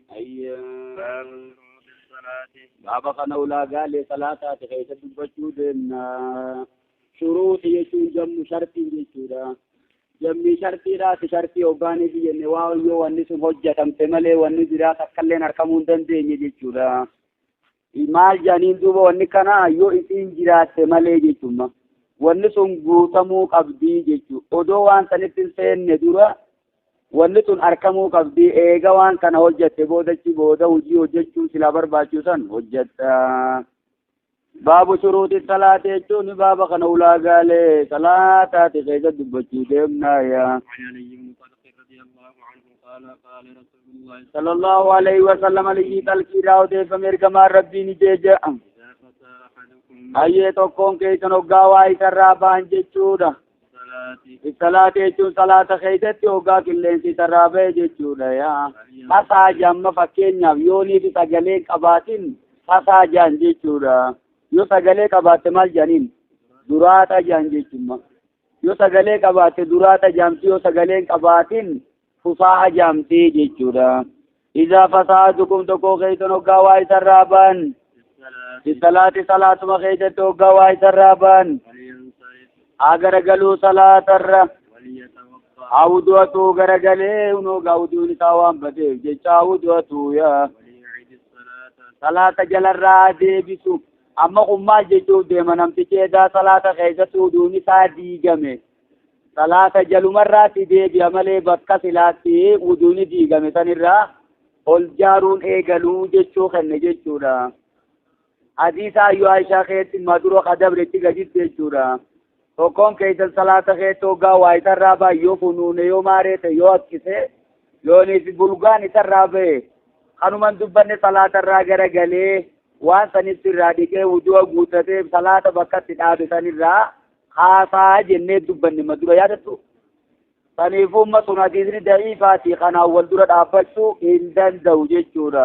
Ayyaa. باب شروط الصلاة. Baaba kana ulaagaalee salaataati keessa dubbachuu deemna. Shuruuxi jechuun jammu shartii jechuudha. Jammi shartiidhaati shartii hoggaaniif jenne waa yoo wanni sun hojjetamte malee wanni biraa takkalleen argamuu hin dandeenye jechuudha. Maal jedhaniin duuba wanni kana yoo isiin jiraatte malee jechuudha. Wanni sun guutamuu qabdii jechuudha. Odoo waan sanitti hin seenne dura wanni sun argamuu qabdii eega waan kana hojjette boodachi booda hojii hojjechuu silaa barbaachisan hojjetta. Baabu shuruuti salaati jechuun baaba kana ulaagaalee salaataati keessa dubbachuu deemnaa yaa. عن علي بن طلق رضي الله عنه قال قال رسول الله صلى الله عليه وسلم علي talqii raawwateeffame ergamaan rabbiin ijee jedham. إذا خسى أحدكم Hayyee tokkoon keessan hoggaa waa isarraa ba'an jechuudha. الصلاة Salaata jechuun salaata keessatti hoggaa qilleensi isarraa ba'e jechuudha yaa. Tasaa jamma fakkeenyaaf yoonii fi sagalee qabaatin tasaa jaan jechuudha. Yoo sagalee qabaatte maal jedhaniin? Duraata jaan jechuudha. Yoo sagalee qabaatte duraata jaamti yoo sagalee hin qabaatin fusaa'a jaamti jechuudha. Izaa fasaa'atukum tokko keessan hoggaa waa isarraa ba'an. في الصلاة Salaati salaatuma keessatti hoggaa waa isarraa ba'an. فلينصرف Haa garagaluu salaatarra. وليتوضأ Haa wudu'atuu garagalee hunoo gaa wuduun isaa waan badeef jecha haa wudu'atuu yaa. وليعد الصلاة Salaata jalarraa deebisu. Amma kun maal jechuuf deema namtichi edaa salaata keessatti wuduun isaa diigame. Salaata jalumarraatti deebi'a malee bakka silaatti wuduuni diigame sanirraa ol jaaruun eegaluu jechuu kenne jechuudha. Hadiisa ayyuu Aishaa keessatti madura kadabretti gaditti jechuudha. Tokkoon keessan salaata keessa hoggaa waa isarraa ba'e yoo funuune yoo maareete yoo akkise yooniif bulgaan isarraa ba'e kanuman dubbanne salaatarraa garagalee waan sanitti irraa dhiqee wudu'a guuttatee salaata bakkatti dhaabe sanirraa haasaa jennee dubbanne madura yaadattu. Saniifuu umma sun hadiisni da'iifaati kanaan wal dura dhaabbachuu hin danda'u jechuudha.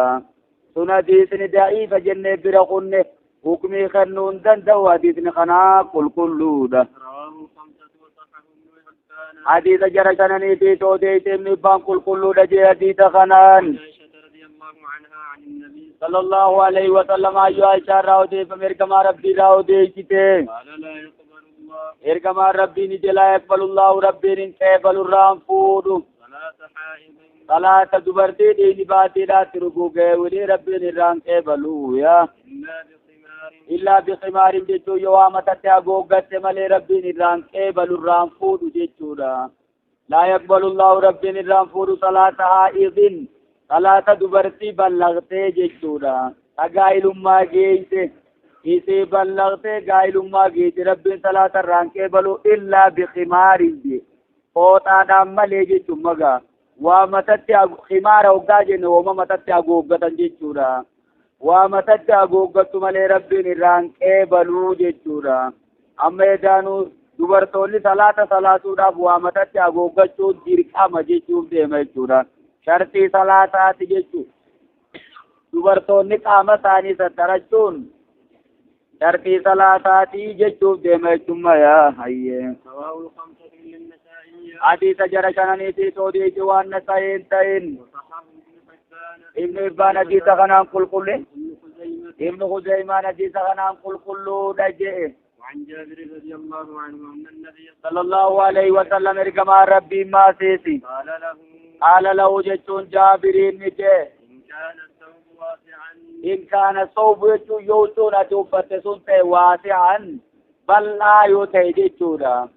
Sun hadiisni da'iifa jennee bira kunne hukmii kennuu hin danda'u hadiisni kanaa qulqulluudha. رواه الخمسة وصححه ابن حبان. Hadiisa jara shananiitii tooteeyte ibnu Hibbaan qulqulluudha jee hadiisa kanaan. عن عائشة رضي الله عنها عن النبي صلى الله عليه وسلم ayyuu Aishaa irraa odeeffame ergamaa rabbii irraa odeessite. قال لا يقبل الله Ergamaan rabbiin ije laa yaqbalu llaahu rabbiin hin qeebalu irraa hin fuudhu. صلاة حائض Salaata dubartii dhiigni baatiidhaatti ruguu ga'e rabbiin irraa hin qeebalu yaa. إلا بخمار Illaa biqimaarin jechuun yoo waa matatti haguuggatte malee rabbiin irraa hin qeebalu irraa hin fuudhu jechuudha. Laa yaqbalu llaahu rabbiin irraa hin fuudhu salaata haa'idin salaata dubartii ballaqtee jechuudha. Ta gaa'ilummaa geeyse isii ballaqtee gaa'ilummaa geeyse rabbiin salaata irraa hin qeebalu illaa biqimaarin je. Fooxaadhaan malee jechuun magaa. Waa matatti khimaara hoggaa jenne wooma matatti haguuggatan jechuudha. Waa matatti haguuggattu malee rabbiin irraa hin qeebaluu jechuudha. Amma edaanuu dubartoonni salaata salaatuudhaaf waa matatti haguuggachuun dirqama jechuuf deema jechuudha. Shartii salaataati jechuudha. Dubartoonni qaama isaanii sattarachuun shartii salaataatii jechuuf deema jechuudha yaa hayyee. رواه الخمسة إلا النسائي Hadiisa jara shananiitii toodiiti waan nasa'een ta'in. وصححه ابن حبان Ibnu Hibbaan hadiisa kanaan qulqulle. وابن خزيمة Ibnu Khuzeymaan hadiisa kanaan qulqulluudha je'e. وعن جابر رضي الله عنه أن النبي صلى الله عليه وسلم ergamaan rabbiin maasiisi. قال له Qaala lahu jechuun jaabiriin ni jee. إن كان الثوب واسعا In kaana sawbu jechuun yoo huccuun ati uffatte sun ta'e waasi'an bal'aa yoo ta'e jechuudha.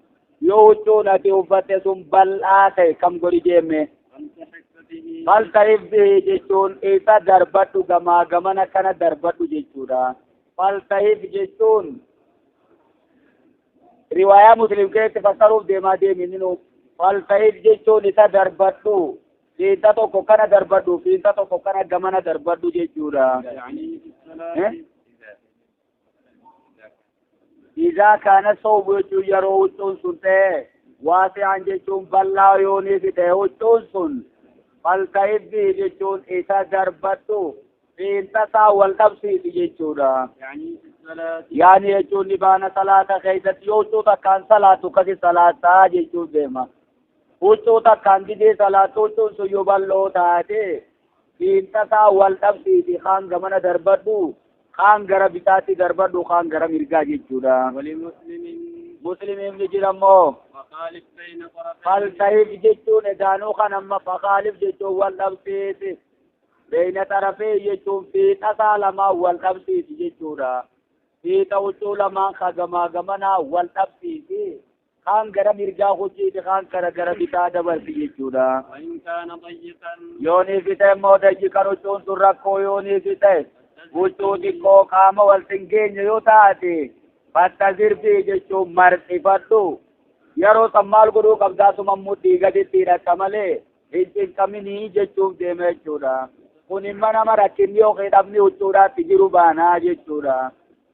Yoo huccuun ati uffatte sun bal'aa ta'e kam godhi jeemme. فالتحف به Falta'if bihi jechuun isa darbadhu gamaa gamana kana darbadhu jechuudha. Falta'if jechuun riwaayaa muslim keessatti fassaruuf deemaa deeminu. Falta'if jechuun isa darbadhu. Fiinta tokko kana darbadhu, fiinta tokko kana gamana darbadhu jechuudha. يعني في الصلاة Eh? Izaa kaana sawbu jechuun yeroo huccuun sun ta'e waasi'an jechuun bal'aa yooniif ta'e huccuun sun falta'if bihi jechuun isa darbadhu fiinta isaa wal qabsiisi jechuudha. يعني في الصلاة Yaani jechuun ni baana salaata keessatti yoo huccuu takkaan salaatu akkasi salaataa jechuun deema. Huccuu takkaan didee salaatu huccuun sun yoo bal'oo taate fiinta fiixasaa wal dhabsiisi kaan gamana darbadhu kaan gara bitaatti darbadhu kaan gara mirgaa jechuudha. Muslimiin ni jira immoo faltahif jechuun edaanuu kan amma fakaalif jechuun wal dhabsiisi beeyna xarafee jechuun fiixasaa lamaan wal dhabsiisi jechuudha. Fiixa huccuu lamaan ka gamaa gamanaa wal dhabsiisi kaan gara mirgaa hucciiti kaan gara bitaa dabarsi jechuudha. Yoonii fi ta'e immoo dayyiqan huccuun sun rakkoo yoonii fi ta'e huccuu xiqqoo qaama wal hin yoo taate fattazirbii jechuun marxifadhu. Yeroo san maal godhuu qabdaa suma mudhii gaditti hidhatta malee hin cinqaminii jechuuf deema jechuudha. Kun imma nama rakkinni yookiin dhabni huccuudhaatti jiru baanaa jechuudha.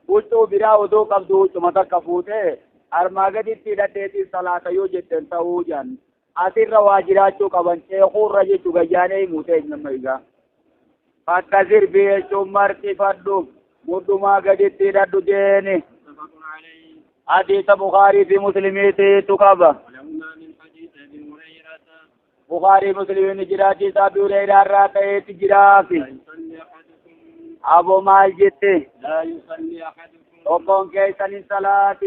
Huccuu biraa odoo qabdu huccuma takka fuutee armaa gaditti hidhadheetiin salaata yoo jetten ta'uu jan. Asirra waa jiraachuu qaban ceekuurra jechuu gayyaanee himuu teenya amma egaa. Fattazirbii jechuun marxifadhu mudhumaa gaditti hidhadhu jeeni. حديث بخاري في مسلم تقبا بخاري مسلم جراتي أبي هريرة راتي جرافي أبو مال جت لا يصلي أحدكم وكون كيسن صلاة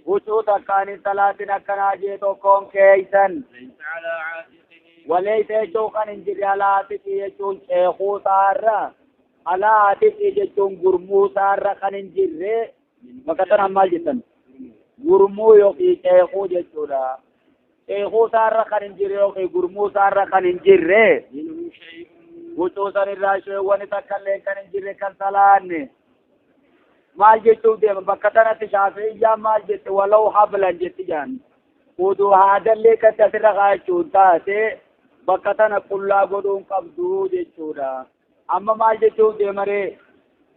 وشو تكان صلاة أكنا جيت وكون كيسن ليس على عاتقه وليس شوقا انجري على عاتقه يجون شيخو سارة على عاتقه يجون قرمو سارة خن انجري bakka tanaan maal jettan gurmuu yookiin ceekuu jechuudha. Ceekuu isaarra kan hin jirre yookiin gurmuu isaarra kan hin jirre huccuu san irraa isheewwan takka illee kan hin jirre kan salaanne maal jechuuf deema bakka tanatti shaafi'iyyaan maal jette walaw hablan jetti jaan uduu haadallee kan asirra kaayachuun taate bakka tana qullaa godhuun qabdu jechuudha. Amma maal jechuuf deemaree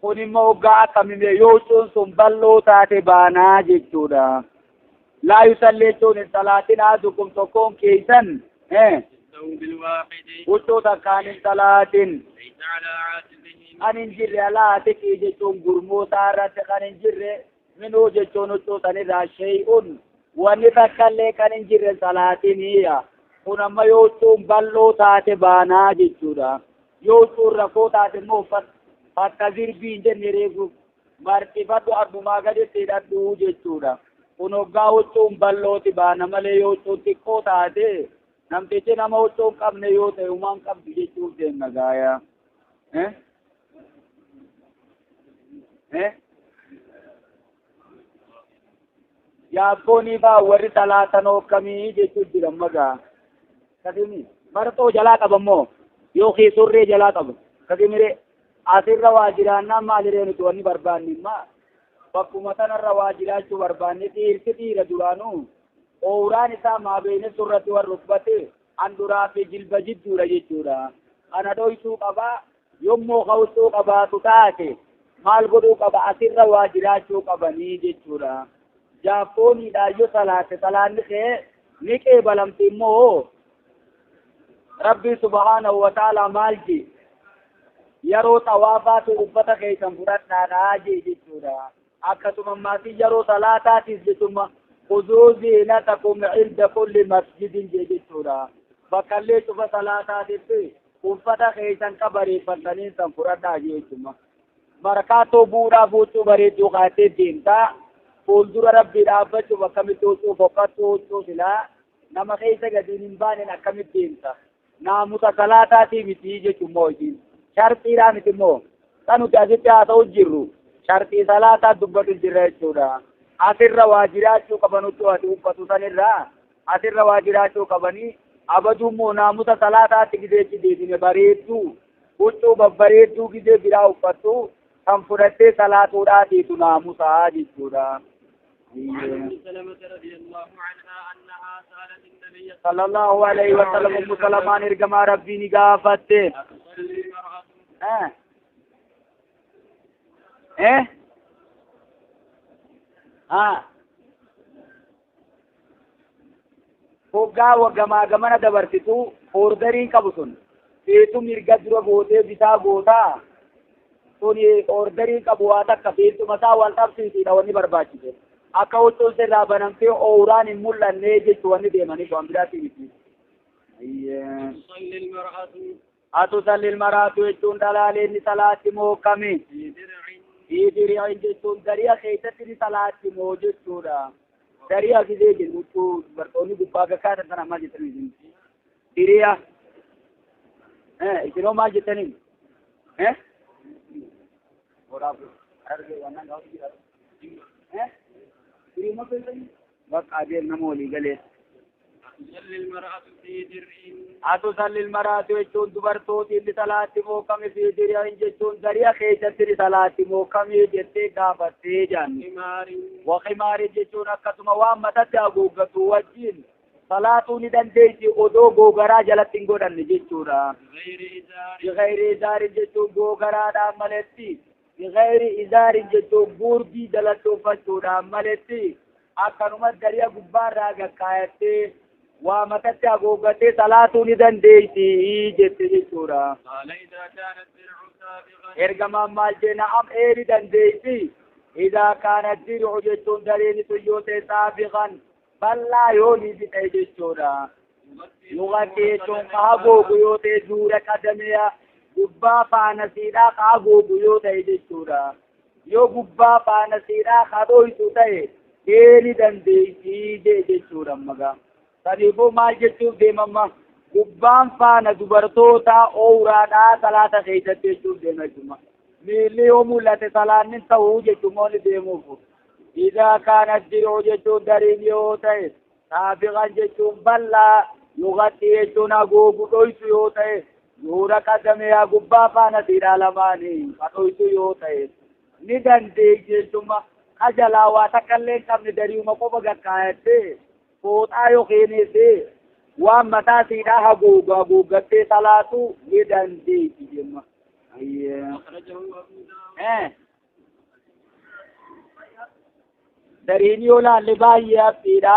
kun immoo hoggaa akkamime yoo huccuun sun bal'oo taate baanaa jechuudha. Laa yusalli jechuun hin salaatin ahadukum tokkoon keessan huccuu takkaan hin salaatin kan hin jirre alaa atiqii jechuun gurmuu isaa irratti kan hin jirre minuu jechuun huccuu sanirraa shay'un wanni takkallee kan hin jirre salaatiniya. Kun amma yoo huccuun bal'oo taate baanaa jechuudha. Yoo huccuun rakkoo taate immoo fattazirbii hin jenne reefu marxifadhu ardumaa gaditti hidhadhu jechuudha. Kun hoggaa huccuun bal'ooti baana malee yoo huccuun xiqqoo taate namtichi nama huccuu hin qabne yoo ta'e humaan qabdu jechuuf deemna gaaya. Yaabboonii faa warri salaatan hookkamii jechuun jira magaa. Kasimi marxoo jalaa qaba immoo yookiin surree jalaa qaba. Kasimiree asirra waa jiraannaan maaliree nuti wanni barbaanne immaa bakkuma tanarra waa jiraachuu barbaanne dhiirti dhiira duraanuu ooraan isaa maabeene surratti warri uffate handuraa fi jilba jidduudha jechuudha. Kana dhoysuu qabaa yommuu hawwachuu qabaatu taate maal godhuu qaba asirra waa jiraachuu qabanii jechuudha. Jaappooniidhaan yoo salaate salaanni kee ni qeebalamti immoo Rabbi subhaanahu wa ta'ala maal jee yeroo xawaafaatu uffata keessan fudhadhaadhaa jee jechuudha. Akkasuma maatii yeroo salaataatis jechuudha khuzuu ziinatakum inda kulli masjidin jee jechuudha. Bakkallee cufa salaataatitti uffata keessan qabareeffatanii san fudhadhaa jee jechuudha. Markaatoo bu'uudhaaf huccuu bareedduu kaatee deemtaa fuuldura rabbii dhaabbachuuf akkamitti huccuu fokkattuu huccuu silaa nama keessa gadiin hin baaneen akkamitti deemta. Naamusa salaataatii miti jechuun hojiin. Sharxiidhaa miti immoo kan nuti asitti haasa'u jirru sharxii salaataa dubbatu jirra jechuudha. Asirra waa jiraachuu qaban huccuu ati uffatu sanirraa asirra waa jiraachuu qabanii abaduu immoo naamusa salaataatti gizeechi deebine bareedduu huccuu babbareedduu gizee biraa uffattu kan fudhattee salaatuudhaatiitu naamusaa jechuudha. وعن أم سلمة رضي الله عنها أنها سألت النبي صلى الله عليه وسلم أم سلمة إرجما ربي نقافته أتصلي المرأة Hoggaa waggamaa gamana dabarsitu orderii qabu sun feetu mirga dura gootee bitaa gootaa sun orderii qabu waa takka feetuma isaa wal dhabsiisiidha wanni barbaachise. Akka huccuun sirraa banamtee ooraan hin mul'anne jechuu wanni deemaniif waan biraatti miti. تصلي المرأة Atusalli almar'atu jechuun dhalaaleen ni salaatti moo kami? Fi dir'in jechuun dari'a keessatti ni salaatti moo jechuudha. Dari'a gisee jennu huccuu dubartoonni gubbaa gakkaatan sana maal jettanii isin? Diri'a. Isinoo maal jettaniin? Bakka adeem nama walii galee. Atusalli almar'atu jechuun dubartootiin ni salaatti moo kami fi dir'in jechuun dari'a keessatti ni salaatti moo kami jettee gaafattee jaanni. Waqimaari jechuun akkasuma waan matatti haguuggatu wajjin salaatuu ni dandeessi odoo googaraa jalatti hin godhanne jechuudha. Bighayri izaarin jechuun googaraadhaan maletti. Bighayri izaarin jechuun gurdii jalatti uffachuudhaan maletti akkanuma dari'a gubbaarraa gakkaayattee waa matatti haguuggattee salaatuu ni dandeessi jette jechuudha. Ergamaan maal jenna am ee ni dandeessi. Idaa kaana dir'u jechuun dariin sun yoo ta'e saabiqan bal'aa yoo ni ta'e jechuudha. Yuqatti jechuun ka haguugu yoo ta'e zuura qadameya gubbaa faanasiidhaa ka haguugu yoo ta'e jechuudha. Yoo gubbaa faanasiidhaa ka dhoysu ta'e ee ni dandeessi jechuudha magaa. Saniifuu maal jechuuf deemamma gubbaan faana dubartoota oowraadhaa salaata keessatti jechuuf deema jechuudha. Miilli yoo mul'ate salaanni ta'uu jechuun mooni deemuuf. Idaa kaana dir'u jechuun dariin yoo ta'e saabiqan jechuun bal'aa yuqatti jechuun haguugu dhoysu yoo ta'e zuura qadameyaa gubbaa faana siidhaa lamaanii ka dhoysu yoo ta'e ni dandeessi jechuudha. Qajalaa waa takka illee hin qabne dariuma qofa gakkaayattee fooxaa yookiinis waan mataa siidhaa haguugu haguuggattee salaatu ni dandeessi jenna. Dariin yoo laalle baay'ee haphiidha.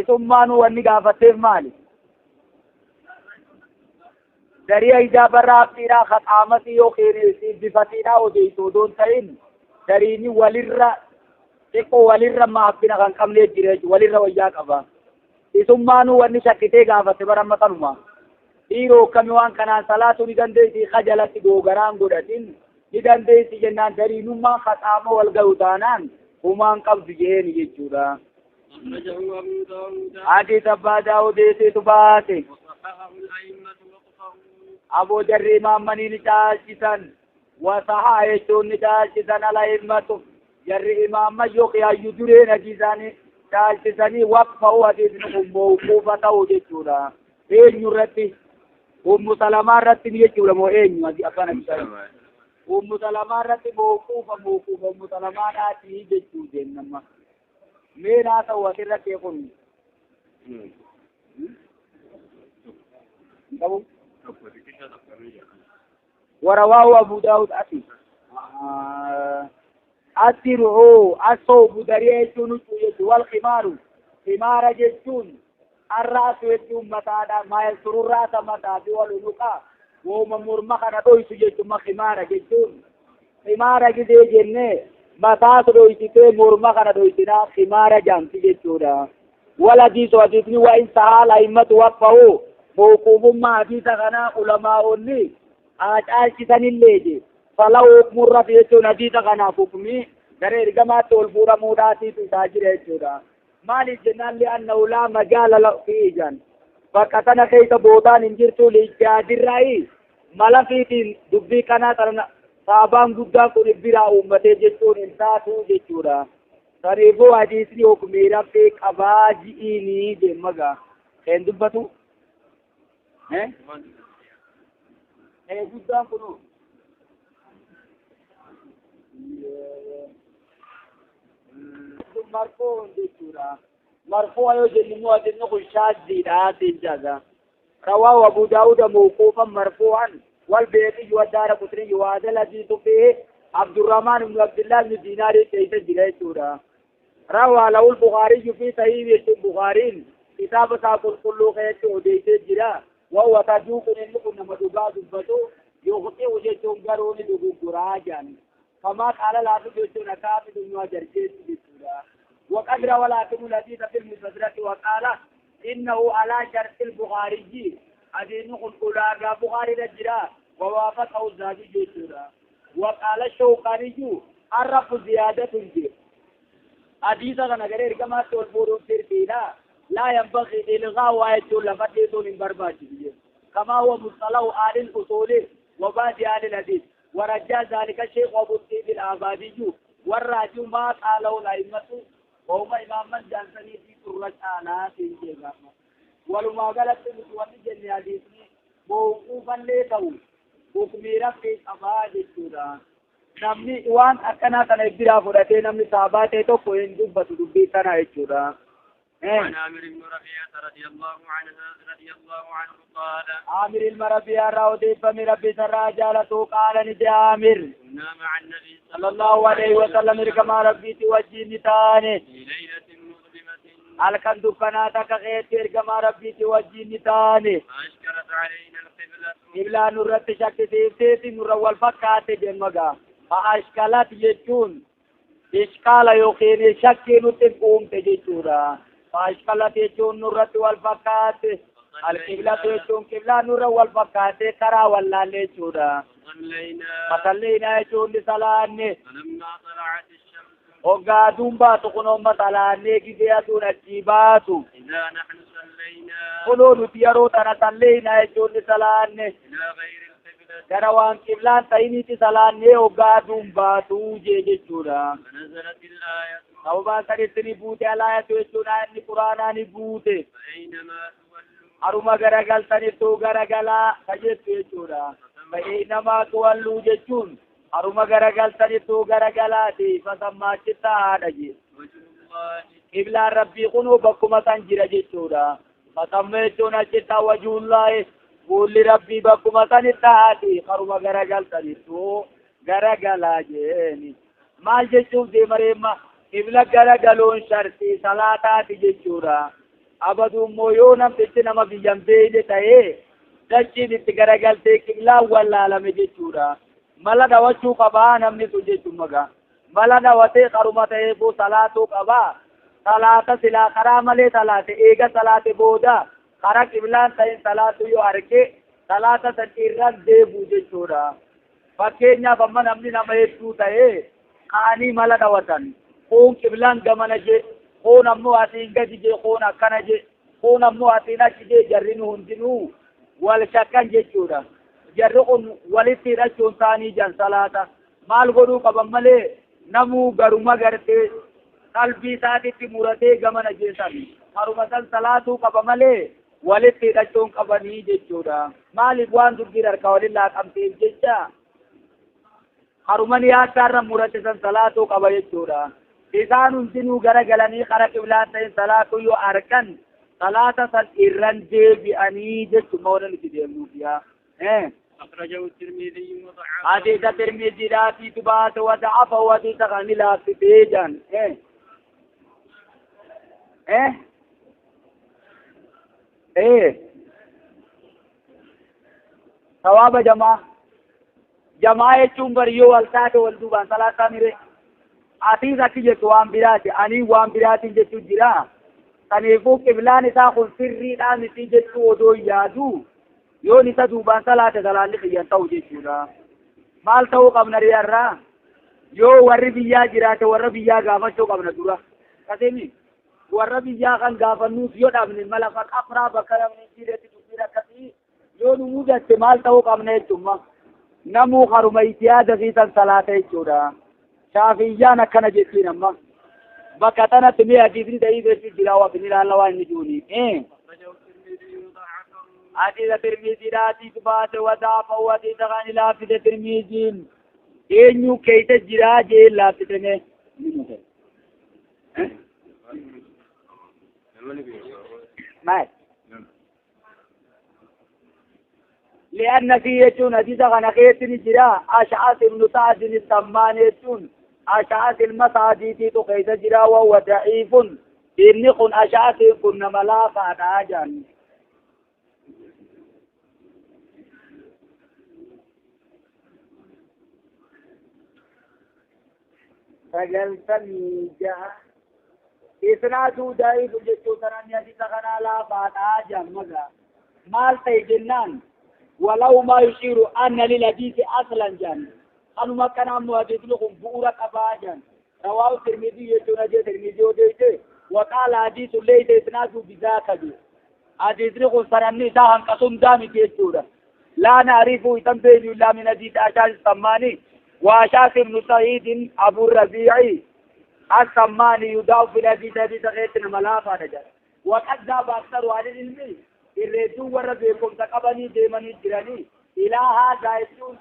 Isummaan wanni gaafatteef maali? Dari'a ijaabarraa haphiidha qaxaamati yookiin bifatiidha odeessu odoo hin ta'in dariini walirra xiqqoo walirra maaffina kan qabnee jira jechuudha. Walirra wayyaa qaba. Isummaanuu wanni shakkitee gaafatte bara amma kanuma. Dhiiroo akkami waan kanaan salaatuu ni dandeessi kajalatti googaraan godhatin ni dandeessi jennaan dariinummaan qaxaama wal ga'u taanaan humaan qabdu jeeni jechuudha. Hadiis Abbaa Daawudeetitu baase. Aboo jarri imaammanii ni caalchisan. Wasahaa jechuun ni caalchisan al-a'immatu. Jarri imaamman yookiin hayyu dureen hadiisaanii caalchisanii waqfa'u hadiisni kun mawquufa ta'u jechuudha. Eenyu irratti? Ummu Salamaa irratti ni jechuudha moo eenyu afaan hadiisaa? Ummu Salamaa irratti mawquufa mawquufa Ummu Salamaa dhaatii jechuu deemnamma. Mee naa ta'u asirratti kun? Qabu? Warawaahu Abu Daawud ati. Asir'u asoobu dari'a jechuun huccuu jechuun wal khimaaru khimaara jechuun arraasu jechuun mataadha maayil sururraasa mataa fi wal unuqa wooma morma kana dhoysu jechuun khimaara jechuun khimaara gisee jennee mataatu dhoysitee morma kana dhoysinaa khimaara jaamti jechuudha. Wal hadiisu hadiisni wa in sahaal a'immatu waffa'u mawquufummaa hadiisa kanaa ulamaa'onni haa caalchisanillee je. Falaw hukmu rafi jechuun hadiisa kanaaf hukmi gara ergamaatti ol fuudhamuudhaatiitu isaa jira jechuudha. Maaliif jennaan li'annahu laa majaala fiihi jan. Bakka tana keessa bootaan hin jirtu lijjaadirraayi mala fiitiin dubbii kanaa sana saabaan guddaan kun biraa uummatee jechuun hin taatu jechuudha. Saniifuu hadiisni hukmii raffii qabaa ji'iinii deemagaa. Kan dubbatu? Guddaan kunuu. Marfuu jechuudha. Marfuu yoo jennu immoo hadiisni kun shaazziidha jechaadha. Rawaahu Abu Daawud mawquufan marfuu'an wal Bayhaqi wa Daaraqutni wa hadha hadiisu fiihi Abdurrahmaan ibn Abdillah ibn Diinaar keessa jira jechuudha. Rawaa lahu al-Bukhaariyyu fi sahiihi jechuun Bukhaariin kitaaba isaa qulqulluu keessatti odeessee jira. Wa huwa saduuqun inni kun nama dhugaa dubbatu yukhxi'u jechuun garuu ni dogoggoraa jedhan. Kamaa qaala laafi jechuun akaafi dunyaa jarjeessu jechuudha. وقد روى الحاكم الحديث في المستدرك وقال إنه على شرط البخاري حديث قل بخاري رجلا ووافقه الذهبي جيتورا وقال الشوكاني الرف زيادة جي حديثا نغير كما تقول سيرتينا لا ينبغي إلغاء وايتو لفتيتو من برباجي كما هو مصطلح آل الأصول وبعض آل الحديث ورجى ذلك الشيخ أبو الطيب الآبادي والراجو ما قالوا الأئمة وهم إماما جانسني في سورة آلات ولما قالت متواني جنة حديثني موقوفا ليتو حكمي رفي أباد السورة namni waan akkanaa kana biraa fudhatee namni saabaa ta'e tokko hin dubbatu dubbii kana jechuudha. عن عامر بن ربيعة رضي الله عنه رضي الله عنه قال عامر بن ربيعة رضي فمن ربي سرى جالته قال ندي عامر كنا مع النبي صلى الله عليه وسلم كما ربي توجه نتاني في ليلة مظلمة الكن دكاناتك غير كما ربي توجه نتاني فأشكلت علينا القبلة قبلة نورت شك سيف نور والفكات جمغا فأشكلت يجون إشكال يقين شك نتقوم تجورا فأشكلت يجون نورت والفكات القبلة يجون قبلة نور والفكات كرا ولا لجورا فصلينا يجون لصلاة فلما طلعت الشمس وقادون باتو قنوم صلاة كذا الجبات إذا نحن صلينا قلوا نتيرو تنا صلينا يجون لصلاة إلى غير garawaan qiblaan ta'iniiti salaannee hoggaa aduun baatuu jee jechuudha. فنزلت الآية Sababaan sanitti ni buute alaayatu jechuudha inni quraanaa ni buute. فأينما تولوا Haruma garagaltanittuu garagalaa ka jettu jechuudha. Fa'aynamaa tuwalluu jechuun haruma garagaltanittuu garagalaati fasammaachitta haadha jee. وجه الله Qiblaan rabbii kunuu bakkuma san jira jechuudha. Fasamma jechuun achitta wajuullaahi fuulli rabbii bakkuma sanitti haati haruma garagaltanittuu garagalaa jeeni. Maal jechuuf deemareemma qibla garagaluun shartii salaataati jechuudha. Abaduu immoo yoo namtichi nama biyyan beeyne ta'ee dachiin itti garagaltee qiblaan wallaalame jechuudha. Mala dhawachuu qabaa namni sun jechuun magaa. Mala dhawatee haruma ta'eefuu salaatuu qabaa. Salaata silaa karaa malee salaate eega salaate booda karaa qiblaan ta'in salaatu yoo arge salaata san irraan deebi'u jechuudha. Fakkeenyaaf amma namni nama hedduu ta'ee ka'anii mala dhawatan. Kuun qiblaan gamana jee, kuun ammoo asiin gadi jee, kuun akkana jee, kuun ammoo asiin achi jee jarri hundinuu wal shakkan jechuudha. Jarri kun walitti hidhachuun isaanii jan salaata. Maal godhuu qaban malee namuu garuma gartee qalbii isaatitti muratee gamana jeesan. Haruma san salaatuu qaba malee walitti hidhachuun qabanii jechuudha. Maaliif waan dubbiin harkaa waliin laaqamteef jecha haruma niyaattaarra murate san salaatuu qaba jechuudha. Isaan hundinuu garagalanii kara qiblaan ta'in salaatuu yoo argan salaata san irran deebi'anii jechuudha waan nuti deemnuuf yaa. أخرجه الترمذي وضعفه حديث الترمذي لا في تبات وضعفه وحديث غني لا في بيجان. ثواب جماعة جماعة jechuun bariyyoo wal taate wal duubaan salaataa mire atiis akki jettu waan biraati ani waan biraatiin jechuu jira. Kanaafuu qiblaan isaa kun sirriidhaa miti jechuu odoo hin yaadu yoon isa duubaan salaate salaalli xiyyan ta'u jechuudha. Maal ta'uu qabna riyaarraa yoo warri biyyaa jiraate warra biyyaa gaafachuu qabna dura. Kasemi warra biyyaa kan gaafannuuf yoo dhabne mala faqafraa bakka namni hin jirretti dubbiin akkasii yoo nu mudatte maal ta'uu qabna jechuudha. Namuu haruma itiyaada fi san salaata jechuudha. Shaafiyyaan akkana jettiin amma bakka tanatti mee hadiisni ta'ii jechuu jira waa bin ilaalla waan inni juuni. أخرجه الترمذي وضعفه حديث ترمذي راتي تبات وضعفه حديث غني لافت ترمذي eenyu keessa jira jee laaffisame. Maal? لأن فيه يجون حديث غنى خيسن جرا أشعث بن سعد السمان يجون أشعث المسعدي تيتو خيس جرا وهو ضعيف إني خن أشعث كن ملافة آجان sagaltamii jaha إسناده ضعيف جتو سنن حديث كان لا فاتا جمغا مال تي جنان ولو ما يشير أن للحديث أصلا جان أنما كان حديث لكم بورا قبا رواه الترمذي يجونا جه ترمذي وديته وقال حديث ليس إسناده بذاك جي حديث لكم سنن إذا هنقسم دامي تيجورا لا نعرفه تنبيه إلا من حديث أشاش السماني وأشاش بن سعيد أبو الربيع السماني يدعو في الحديث حديث غيرنا ملافة نجار وقد ذهب أكثر أهل العلم الرجوع والربيكم تقبني ديمني جراني إلى هذا يسون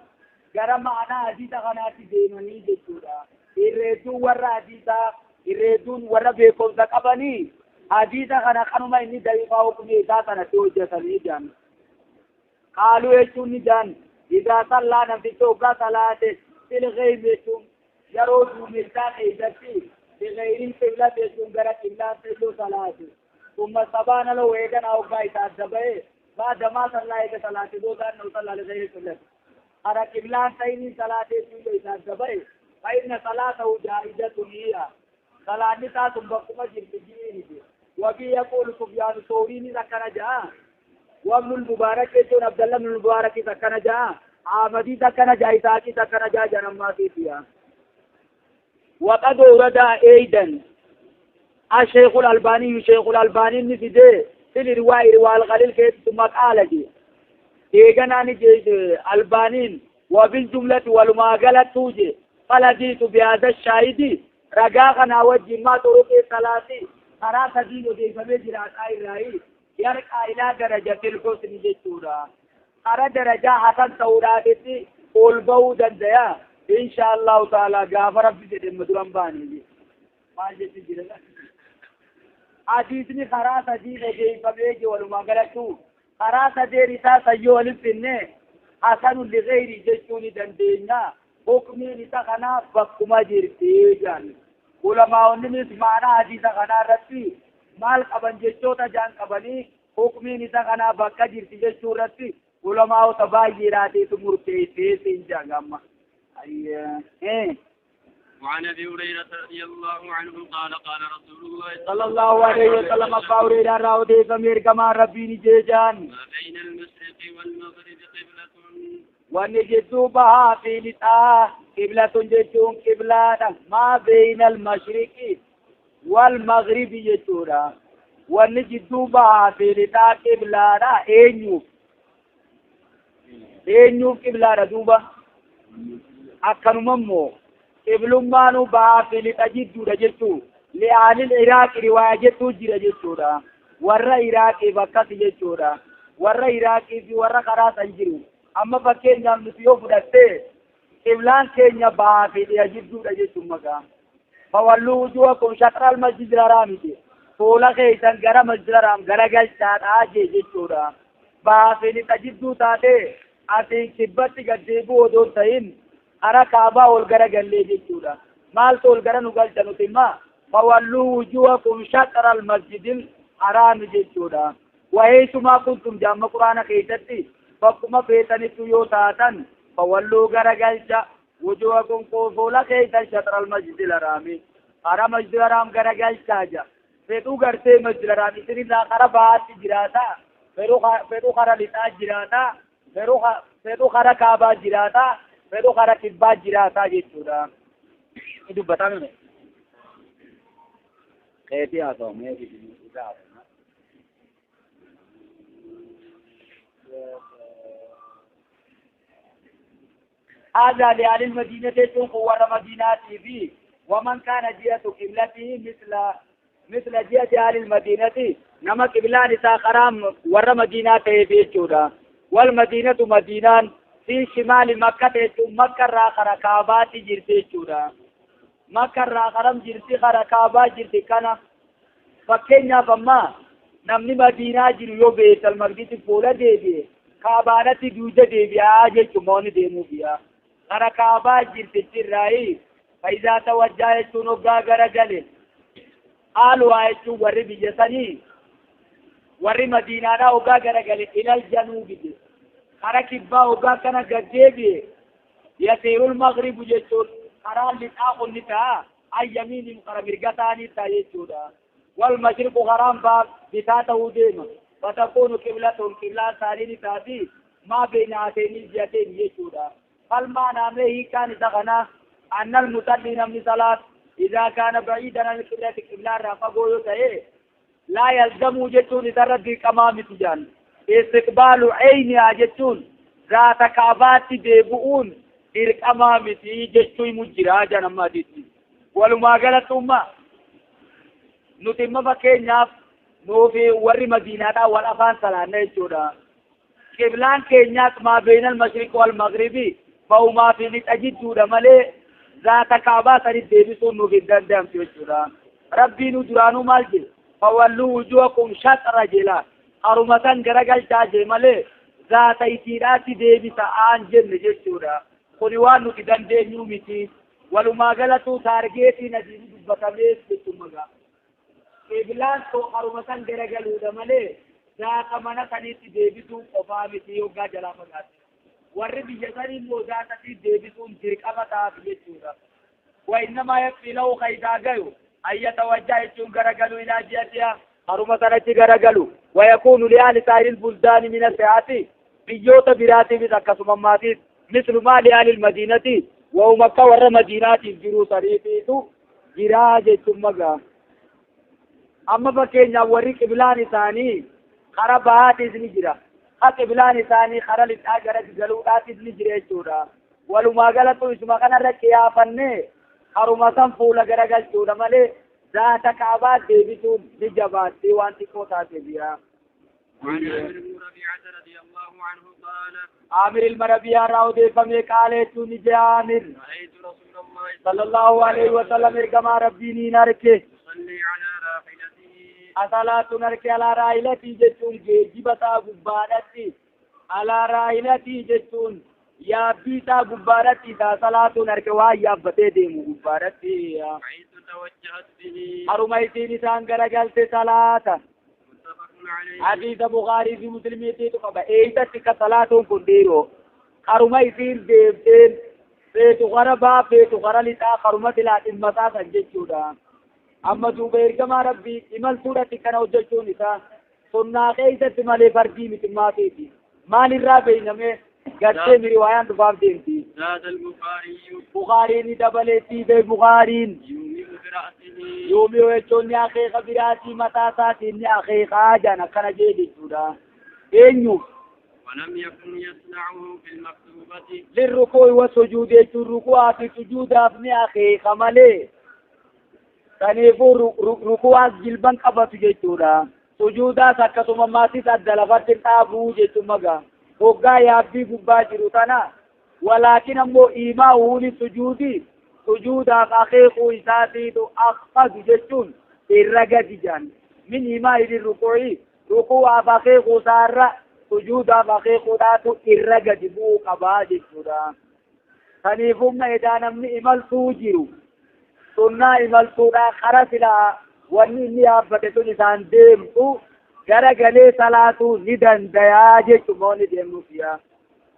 غرا معنا حديث غناتي ديمني جتورا الرجوع والحديث الرجوع والربيكم تقبني حديث غنا خنما إني دقيقة حكمي إذا سنتو جسني جان قالوا يسون جان إذا صلى نفسه صلاة في الغيب يسون يرود ملتاق إذا بغير القبلة يسون غرا قبلة تلو صلاة ثم سبان له ايغن او بايتا دبه بعد ما صلى ايغ صلاه دو دان نو صلى لغير القبلة ارى قبلة سين صلاه سيو اذا دبه فإن صلاته جائزة هي صلاة نتا ثم بكما جرتجيني وبي يقول سفيان الثوري ذكر جاء وابن المبارك يجون عبد الله بن المبارك ذكر جاء عامدي ذكر جاء إسحاق ذكر جاء جنم ما فيها وقد ورد أيضا الشيخ الألباني شيخ الألباني نفيده في الرواية رواية الخليل كيف ثم قال جي إيغاناني جي ألبانين وبالجملة والماغلة توجي فالحديث بهذا الشاهد رقاقنا وجه ما طرق ثلاثي ثلاثة دين دي فمجرى الرأي يرقى إلى درجة الحسن جتورا أرى درجة حسن توراتي قول دنيا إن شاء الله تعالى غافر في مدرم باني ما جت جرا حديثني خراس حديث جي فمجي والماغلة خراس دي رسالة يولف إنه حسن لغير جتوني دندينا حكمي نتخنا بكما جرتي جان علماء نس معنا حديث خنا رتي مال قبن جچوتا جان قبني حكمي نتخنا بكا جرتي جچو رتي علماء تباي راتي تمرتي سين جان اي وعن ابي هريره رضي الله عنه قال قال رسول الله صلى الله عليه وسلم ابو هريره راو دي سمير كما ربي ني جان ما بين المشرق والمغرب قبلة ونجدوا بها في لطا قبلة جتون قبلة ما بين المشرق والمغرب جتورا ونجدوا بها في لطا قبلة اينيو اينيو قبلة دوبا أكنممو قبلمانو بها في لطا جدو جتو لأهل العراق رواية جتو جرا جتورا ورا عراق بكت جتورا ورا عراق في ورا خراس انجرو أما فكين نتيو فدته قبلان كينيا بها في لطا جدو جتو مكا فولوا وجوهكم شطر المسجد الحرام فولا خيسان غرا مسجد الحرام غرا گلچا آجي جتورا بها في لطا جدو تاتي أتي كبت قديبو ودون تهين أرى كعبة والغرا قلي جتورا مال تول غرا نقل جنوتما فولوا وجوهكم شطر المسجد الحرام جتورا وحيثما كنتم جامع قرآن خيستي فكما فيتني تيو تاتن فولوا غرا قلچا وجوهكم فولا خيسان شطر المسجد الحرام أرى مسجد الحرام غرا قلچا جا فيتو غرتي مسجد الحرام سرنا خرا بات جراتا فيتو خرا لتا جراتا فيتو خرا كعبة جراتا فيتو خرا كبا جراتا جتورا إدو بتامي میں کہتی آتا ہوں میں هذا لأهل المدينة تنقور مدينة في ومن كان جهة قبلته مثل جهة أهل المدينة نما قبلان ساخرام ور مدينة في جودا والمدينة مدينان في شمال مكة مكة راخر كعبات جرتي جودا مكة راخرم جرتي خر كعبة جرتي كنا فكينيا فما نمني مدينة جريو بيت المقدس فولا ديبي كعبانتي دوجة ديبي آجي چموني ديمو بيا خر كعبة جرتي جراي فإذا توجه چنوغا غرغل آلو آيچو ورّي بيجسني ورّي مدينة نا اوغا غرغل إلى الجنوب جي خرا كبا اوغا كنا غديبي يسير المغرب جيچو خرا لتا خنتا اي يمين خرا مرغتاني تا جيچودا والمشرق غرام باب بتاته ديما فتكون قبلتهم قبلة ثانية تاتي ما بين هاتين الجهتين يشودا. فالمعنى به كان دغنا أن المصلي من صلاة إذا كان بعيدا عن القبلة قبلة رافقه يتهي لا يلزم جتون ترد كما متجان استقبال عينها جتون ذات كعبات ديبؤون إرقما متي جتون مجرا جنما ديتي. ولما قالت أمة نتم فكينياف نوفي وري مدينة والأفان سلانة جودا قبلان كينياك ما بين المشرق والمغرب فهو ما في نتأجد جودا مالي ذات كعبة سنة ديبسون نوفي دندم جودا ربي نجرانو مالجي فولوا وجوهكم شطر جلا حرمتان غرغل تاجي مالي ذات إتيراتي ديبسا آن جن جودا خلوان نوفي دندم يومتي ولما قالتو تارجيتي نجيب دبتميس بتمغا قبلان تو حرمتان غرغلو مالي ذات mana sanitti deebisuu qofaa miti yoggaa jalaa fagaate warri biyya sanii immoo zaatatti deebisuun dirqama ta'aaf jechuudha. وإنما يكفي له خيدا gayu أن يتوجه jechuun garagalu إلى جهتها haruma sanatti garagalu ويكون لأهل سائر البلدان من الساعات biyyoota biraatiifis akkasuma maatiif مثل ما لأهل المدينة وهم akka warra madiinaatiif jiru saniitiitu jiraa jechuun magaa. Amma fakkeenyaaf warri qiblaan isaanii kara bahaatis ni jira. Ha qiblaan isaanii kara lixaa gara galuudhaatis ni jira jechuudha. Walumaa galatti isuma kanarra qiyaafannee haruma san fuula garagalchuudha malee zaata kaabaa deebisuun ni jabaatti waan xiqqoo taate jira. عامر المربيع راو فمي قال توني عامر صلى الله عليه وسلم كما ربي نارك يصلي على راحلته أصلاة نرك على راحلتي جتون جيبتا غبارتي على راحلتي جتون يا بيتا غبارتي صلاة نرك وا يا بتي ديمو غبارتي حيث توجهت به أرميتي نسان غرغلت صلاة حديث بخاري في مسلم تي ايتا صلاة كنديرو أرميتي ديبتين فيتو غربا فيتو غرلتا خرمت لا المسا سنجچودا أما دوبير كما ربي إمال سورة كنا وجهون إذا سنة كيسة مالي فرقي متماتي مال الرابع نمه قد من رواية دفاع دينتي زاد البخاري بخاري ندبلتي بخاري يومي برأسه يومي وجهون يا أخي خبراتي متاساتي يا أخي خاجنا كنا جيد سورة إنيو ولم يكن يصنعه في المكتوبة للركوع والسجود الركوع في سجود أبني أخي خمالي Kanaafuu rukuwaas jilban qabatu jechuudha. Sujuudaas akkasuma maatis adda lafatti dhaabuu jechuun magaa. Hoggaa yaabbii gubbaa jiru tana. Walaakin ammoo iimaa uuni sujuudi sujuudaaf akeekuu isaatiitu akfadu jechuun irra gadi jaan. Min iimaa idin rukuu'i rukuwaaf akeekuu isaarra sujuudaaf akeekuudhaatu irra gadi bu'uu qabaa jechuudha. Kanaafuu edaa namni imaltuu jiru. Sunnaa imaltuudha kara silaa wanni inni yaabbate sun isaan deemtu garagalee salaatuu ni dandayaa jechuudha wanni deemnuuf yaa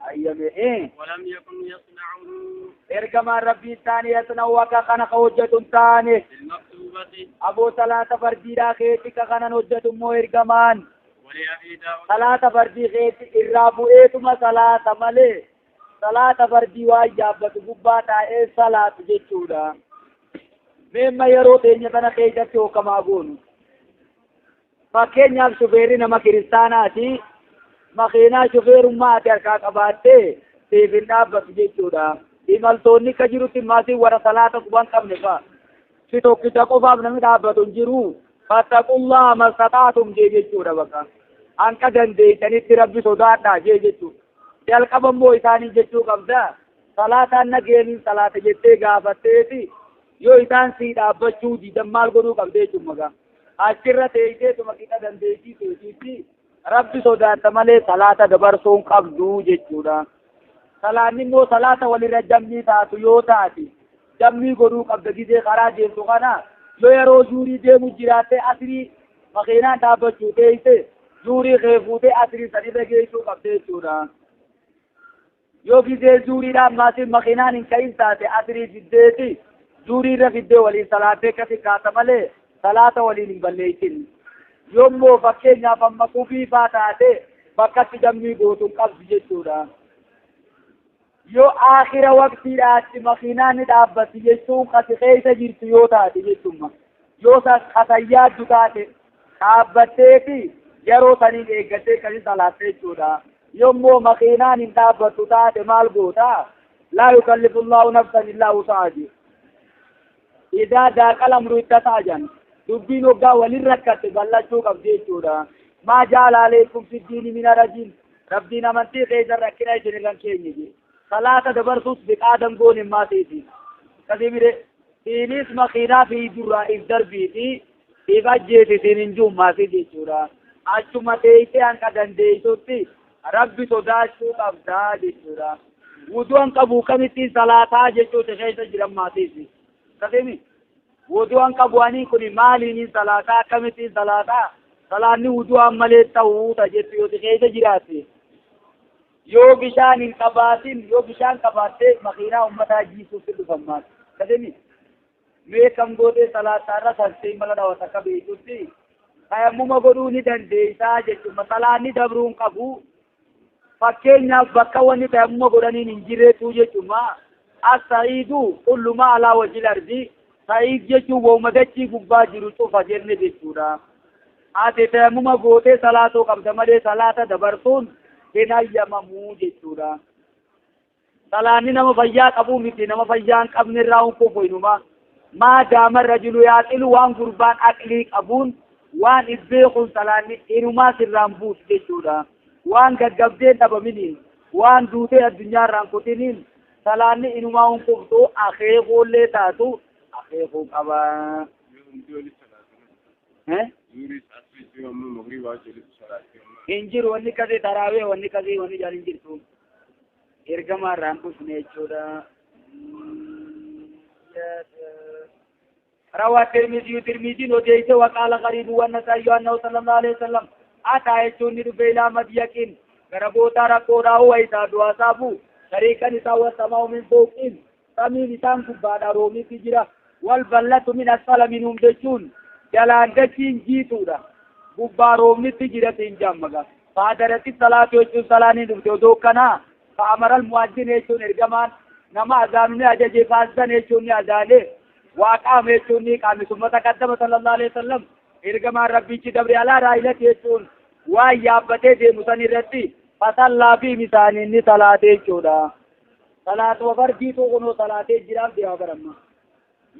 ayyame. ولم يكن يصنعه ergamaan rabbii taane yasna'u akka kana ka hojjetu hin taane في المكتوبة aboo salaata fardiidhaa keetti ka kanan hojjetu immoo ergamaan ولأبي داود salaata fardii keetti irraa bu'eetuma salaata malee salaata fardii waan yaabbatu gubbaa taa'ee salaatu jechuudha. Meemma yeroo teenya tana keessatti hookamaa goonu. Fakkeenyaaf shufeerri nama kiristaanaati. Makiinaa shufeerummaa ati harkaa qabaattee siif hin dhaabbatu jechuudha. Imaltoonni akka jirutti maasii warra salaata quban qabne fa'a. Si tokkicha qofaaf namni dhaabbatu hin jiru. Fattaqullaa mastataatum jee jechuudha bakka. Hanqa dandeessanitti rabbi sodaadhaa jee jechuudha. Jalqaba immoo isaanii jechuu qabda. Salaataan nageeniin salaata jettee gaafatteeti. Yoo isaan si dhaabbachuu diidan maal godhuu qabdee jechuun magaa. Achirra teesseetuma qixa dandeettii teessitti rabbi sodaatta malee salaata dabarsuun qabdu jechuudha. Salaanni immoo salaata walirra jammii taatu yoo taate jammii godhuu qabda gizee karaa deemtu kana yoo yeroo zuurii deemu jiraatte asrii makiinaan dhaabbachuu teessee zuurii kee fuutee asrii sanirra geessuu qabdee jechuudha. Yoo gizee zuuriidhaan maasiin makiinaan hin ka'in taate asrii fiddeeti. Zuurii irra fiddee waliin salaatee akkasi kaata malee Salaata waliin hin balleessin. Yommuu fakkeenyaaf amma subii faa taate bakkatti jammii gootuun qabdu jechuudha. Yoo aakhira waqtiidhaatti makiinaan ni dhaabbatti jechuun kasi keessa jirtu yoo taate jechuudha. Yoo kasayyaaddu taate dhaabbatteeti yeroo saniin eeggattee kasi salaatte jechuudha. Yommuu makiinaan hin dhaabbattu taate maal goota? Laa yukallifu Allahu nafsan illaa wusahaa. Idaa daaqal amru itti ta'a dubbiin hoggaa walin rakkatte bal'achuu qabdi jechuudha. Maa jaala aleekum fi diini min harajin. Rabbiin amantii keessa rakkina isin irran keenye je. Salaata dabarsus biqaa dangoon hin maatiiti. Kasi bire siinis makiinaa fi durraa if darbiiti if ajjeesisiin hin juummaasi jechuudha. Achuma teessee hanqa dandeessutti Rabbi sodaachuu qabdaa jechuudha. Wuduun qabu kamittiin salaataa jechuuti keessa jiran maatiisi. Kasimi wuduun qabu ani kun maaliin salaataa akkamittiin salaataa salaanni wudu'aan malee ta'uu jettu yoo keessa jiraatte. Yoo bishaan hin qabaatin yoo bishaan qabaatte makiinaa uummataa jiisuutti dhufan maal. Kasimi mee kam gootee salaataarra sansee mala dhawata akka beekutti tayammuma godhuu ni dandeessaa jechuudha. Salaanni dabruu hin qabu. Fakkeenyaaf bakka wanni tayammuma godhaniin hin jirreetu jechuudha. As-sa'iidu kullu maa alaa wajhil ardi. Sa'iid jechuun wauma dachii gubbaa jiru cufa jenne jechuudha. Ati tayammuma gootee salaatuu qabda malee salaata dabarsuun hin hayyamamuu jechuudha. Salaanni nama fayyaa qabuu miti nama fayyaa hin qabne irraa hin kufu inuma. Maa daama rajulu yaaqilu waan gurbaan aqlii qabuun waan if beekuun salaanni inumaa sirraan buusu jechuudha. Waan gaggabdeen dhabaminiin waan duutee addunyaarraan kutiniin salaanni inumaa hin kuftu akeekuullee taatu akeekuu qaba. Hin jiru wanni kasii taraawee wanni kasii wanni jaan hin jirtu. Ergamaarraan dhufne jechuudha. روى الترمذي ترمذي وديته وقال غريب والنسائي أنه صلى الله عليه وسلم أتى يجون إلى مديك غربوتا ركودا وإذا دعا شريكا نساء والسماء من فوق سمين إسان كبادا رومي تجرا والبلة من أسفل منهم دجون جلان دجين جيتودا gubbaa roobnitti jira siin jaammaga. Faadarati salaatu jechuun salaanii dhufte odoo kanaa fa'amaral mu'addin jechuun ergamaan nama azaanu ni ajaje faasisan jechuun ni azaane waaqaame jechuun ni qaame summa taqaddama sallallahu alaihi wasallam ergamaan rabbichi dabre alaa raayilati jechuun waan yaabbatee deemu san irratti fasallaa fi misaaniin ni salaate jechuudha. Salaatuma fardiitu kunoo salaatee jiraaf deema baramma.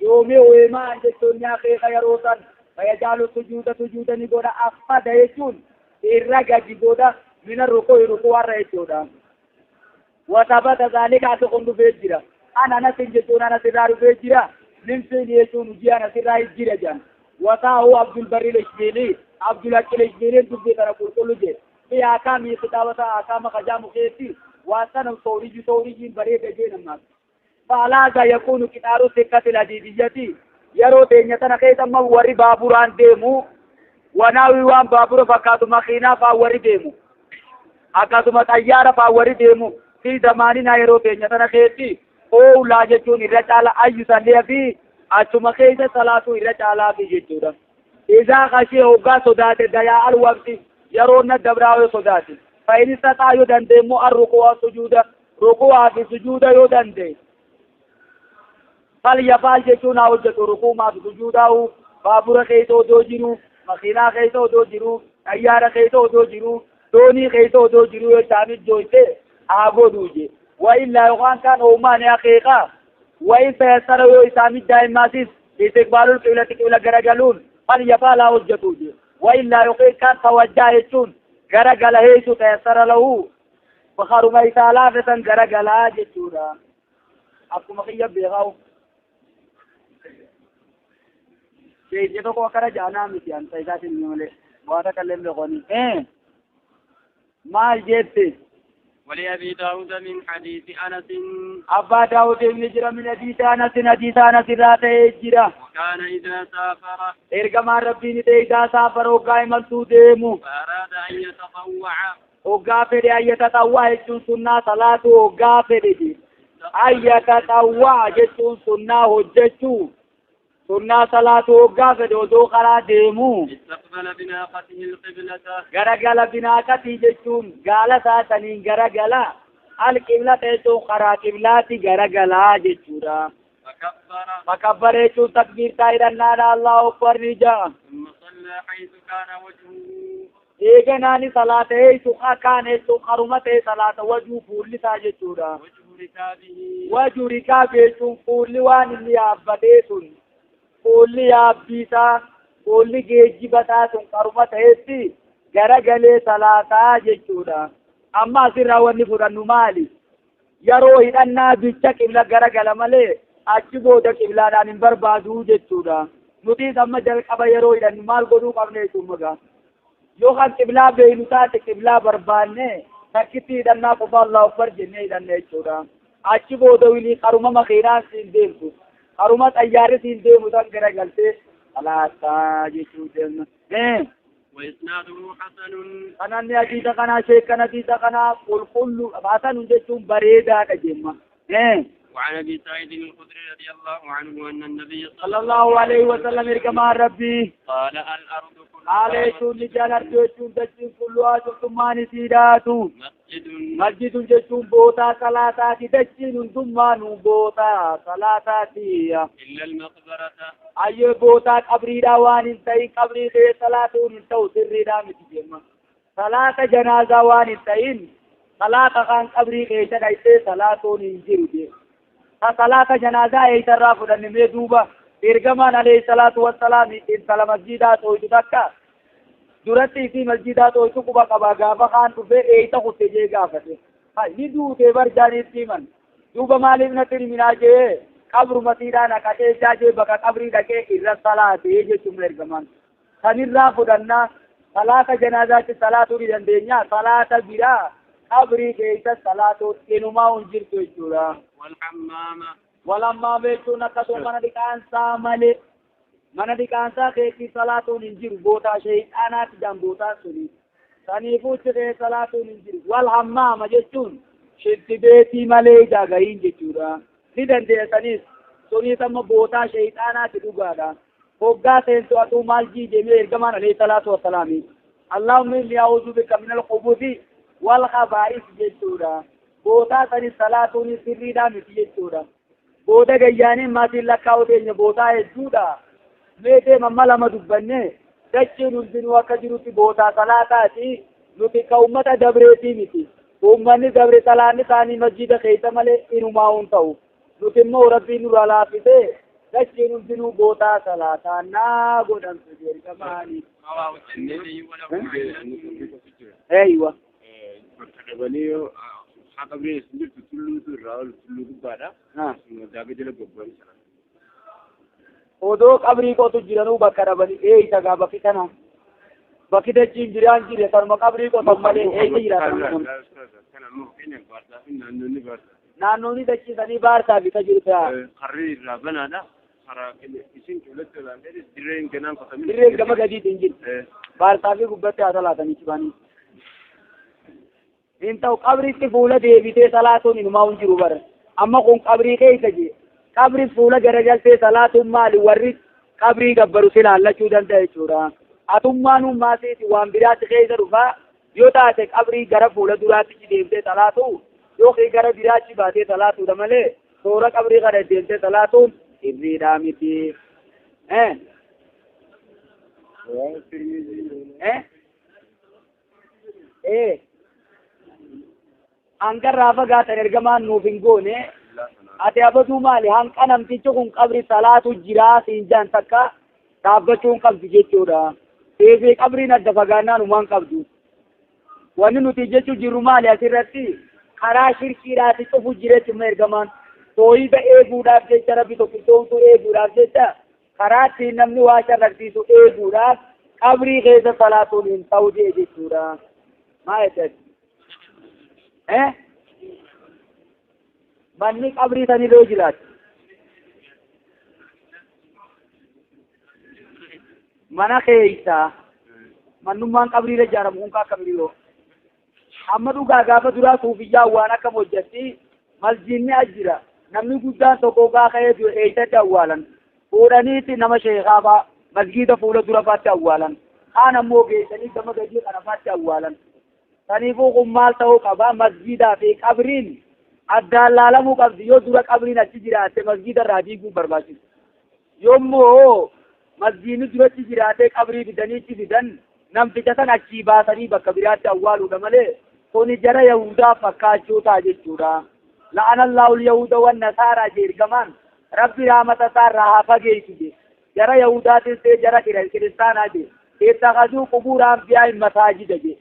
Yoomii weemaa jechuun ni akeeka yeroo san فيجعل سجود سجودا نقول أخفض يجون الرجع جبودا من الركوع ركوع الرجودا وثبت ذلك أتقند في الجرا أنا نسين جتون أنا سرار في الجرا نمسين يجون جي أنا سرار الجرا جان وطاهو عبد البر الإشبيلي عبد الحق الإشبيلي تبدي ترى كل جي في أحكام خطابة أحكام خجام خيتي وأسنم توريجي توريجي بريد جين الناس فعلى يكون كتار سكة الحديدية yeroo teenya tana keessa amma warri baaburaan deemu wanaawi waan baabura fakkaatu makiinaa faa warri deemu akkasuma xayyaara faa warri deemu fi zamaanina yeroo teenya tana keessi oolaa jechuun irra caala ayyu fi achuma keessa salaatu irra caalaa fi jechuudha. Izaa qashee hoggaa sodaate dayaa al waqti yeroo na dabraa yoo sodaate fa'in istataa yoo dandeemmoo ar rukuwaa sujuuda rukuwaa fi sujuuda yoo dandee فليفعل جتون أو جت ركوع ما في سجوده بابور خيتو دو جرو مخينا خيتو دو جرو أيار خيتو دو جرو دوني خيتو دو جرو يتامد جويته آبو دوجي وإلا يقان كان أمان حقيقة وإن تيسر يتامد دائم ماسيس استقبال القبلة قبلة غرغلون فليفعل أو جتوجي وإلا يقين كان توجه يتون غرغل هيتو تيسر له بخارما يتالافة غرغلا جتورا أبكو مخيب بيغاو Jeje tokko akkana jaanaa miti anta isaatiin malee waa takka illee beekoni. Maal jette? ولأبي داود من حديث أنس أبا داود ابن جرى من حديث أنس حديث أنس راته جرى وكان إذا سافر إرجما ربي نتي إذا سافر وقائما توديمو فأراد أن يتطوع وقافر أن يتطوع سنة صلاة وقافر أن يتطوع جتون سنة هجتو Sunnaa salaatuu hoggaa fedhe odoo karaa deemu. استقبل بناقته القبلة. Garagala binaaqatii jechuun gaala saataniin garagala. Alqiblata jechuun karaa qiblaatti garagalaa jechuudha. فكبر. Fakabbara jechuun takbiirtaa hidhannaadha, Allahu akbar ni ja'a. ثم صلى حيث كان وجهه. Eeganaani salaata eeysu kaan jechuun karuma ta'e salaata wajuu fuulli isaa jechuudha. وجه ركابه. Wajuu rikaabi jechuun fuulli waan inni yaabbatee sun, fuulli yaabbii isaa, fuulli geejjiba isaa sun karuma ta'etti garagalee salaataa jechuudha. Amma asirraa wanni fudhannu maali? Yeroo hidhannaa bicha qibla garagala malee achi booda qiblaadhaan hin barbaaduu jechuudha. Nutis amma jalqaba yeroo hidhannu maal godhuu qabna jechuun magaa? Yoo kan qiblaa beeynu taate qiblaa barbaanne takkitti hidhannaa qofa Allahu akbar jennee hidhanna jechuudha. Achi booda wilii karuma makiinaan siin deemtu, karuma xayyaarri siin deemu tan garagaltee salaataa jechuu deemna. وإسناده حسن. Kananni hadiisa kanaa sheekkan hadiisa kanaa qulqullu hasanun jechuun bareedaadha jemma. وعن أبي سعيد الخدري رضي الله عنه أن النبي صلى الله عليه وسلم ergamaan Rabbii قال الأرض haala كلها jechuun ni jaalattu jechuun dachiin kulluhaa cuftummaan isiidhaatu. مسجد. Masjidun jechuun bootaa salaataati, dachiin hundummaanuu bootaa salaataati. إلا المقبرة. Ayyee, bootaa qabriidhaa waan hin ta'in qabrii ta'e salaatuun hin ta'u, sirriidhaa miti jemma. Salaata janaazaa waan hin ta'in salaata kaan qabrii keessa dhaytee salaatuun hin jiru jee. Ta salaata janaazaa eeysarraa fudhanne mee duuba? Ergamaan alayhi salaatu wassalaam intala masjidaa tooytu takka duratti isii masjidaa tooytu quba qaba. Gaafa kaan dhufee eeysa kutte jee gaafate. Hay, ni duute bar jaaniitti himan. Duuba maaliif natti himinaa jee, qabrumatiidhaa naqatee isaa jee bakka qabrii dhaqee irra salaatee jechuun ergamaan. Sanirraa fudhannaa salaata janaazaatti salaatuu ni dandeenya. Salaata biraa qabrii keessa salaatuu inumaa hin jirtu jechuudha. والحمام. Walammaa jechuun akkasuma mana dhiqaansaa malee mana dhiqaansaa keessi salaatuun hin jiru, bootaa sheeyxaanaatti jaan bootaan suni. Saniifuu itti kee salaatuun hin jiru. Wal hammaama jechuun shinti beetii malee ijaagayiin jechuudha. Ni dandeessanis sunis amma bootaa sheeyxaanaatti dhugaadha. Hoggaa seentu atuu maal jiijemee ergamaan alayhi salaatu wassalaami. اللهم إني أعوذ بك من الخبث والخبائث jechuudha. Bootaa sanis salaatuun sirriidhaa miti jechuudha. Booda gayyaaniin maatiin lakkaa'u teenya bootaa hedduudha. Mee deema lama dubbanne, dachiin hundinuu akka jirutti bootaa salaataati. Nuti ka ummata dabreetii miti. Uummanni dabre salaanni isaanii masjida keessa malee inumaa hin ta'u. Nuti immoo Rabbiin nurraa laaffisee dachiin hundinuu bootaa salaataa naa godhamtu jedhamaani. رواه الترمذي وله علة. Eeywa. Bakka dhabanii haa qabreen isin jirtu tulluutu irraa ol tulluu gubbaadha. Daaga jala gobbaanii sana. Odoo qabrii qotu jiranuu bakka dhabanii eeysa gaa bakki kana. Bakki dachiin jiraan jire kanuma qabrii qotan malee eeysa jiraatan kun. Kana immoo fakkeenyaaf baarsaa fi naannoonni baarsaa. Naannoonni dachiisanii baarsaa fi ka jiru ta'a. Karri irraa banaadha. Karaa isin qillatti olaan ta'e dirreen ganaan qotamee. Dirreen gama gadiitiin hin jiru. Baarsaa fi gubbatti haa salaatanii cibanii. Hin ta'u, qabritti fuula deebitee salaatuun inumaa hin jiru bara. Amma kun qabrii keessa jee. Qabri fuula garagaltee salaatuun maali, warri qabrii gabbaru si laallachuu danda'a jechuudha. Atummaan maasiiti waan biraatti keessa dhufaa yoo taate qabrii gara fuula duraatti deemtee salaatu yookiin gara biraatti baatee salaatuudha malee toora qabrii kana deemtee salaatuun sirriidhaa miti. Eh? Eh? Eh? Hangarraa fagaatan ergamaan nuuf hin goone. Ati abaduu maali, hanqa namtichi kun qabri salaatu jiraa siin jaan takka dhaabbachuu hin qabdu jechuudha. Seefii qabriin adda fagaannaan humaan qabdu. Wanni nuti jechuu jirru maali asirratti, karaa shirkiidhaati cufu jira jechuudha ergamaan. Tooyiba eeguudhaaf jecha, Rabbi tokkichoomtuu eeguudhaaf jecha, karaa ittiin namni waa sharraqsiisu eeguudhaaf qabrii keessa salaatuun hin ta'u jee jechuudha. Maal jettani? Eh? Manni qabrii sanirra yoo jiraate. Mana keessa mannummaan qabriirra ijaaramu kun akka yoo. Amma dhugaa gaafa duraa suufiyyaa waan akkam hojjetti, masjiidni as jira. Namni guddaan tokko gaa ka'ee du'e eessatti awwaalan. Fuudhaniiti nama sheekaa faa masgiida fuula dura faatti awwaalan. Kaan ammoo geessanii gama gadii kana faatti awwaalan. Saniifuu kun maal ta'uu qaba? Masgiidaa fi qabriin addaan laalamuu qabdi. Yoo dura qabriin achi jiraatte masgiida irraa diiguu barbaachisu. Yoommoo masgiidni duratti jiraatee qabrii fidanii achi fidan namticha san achii baasanii bakka biraatti awwaaluudha malee kuni jara Yahudaa fakkaachuu ta'a jechuudha. La'ana Allahu al-yahuda wan nasaaraa jee ergamaan Rabbi rahmata isaa irraa haa fageessu jee. Jara Yahudaatis ta'e jara kiristaanaa jee. Ittakhazuu qubuura anbiyaa'in masaajida jee.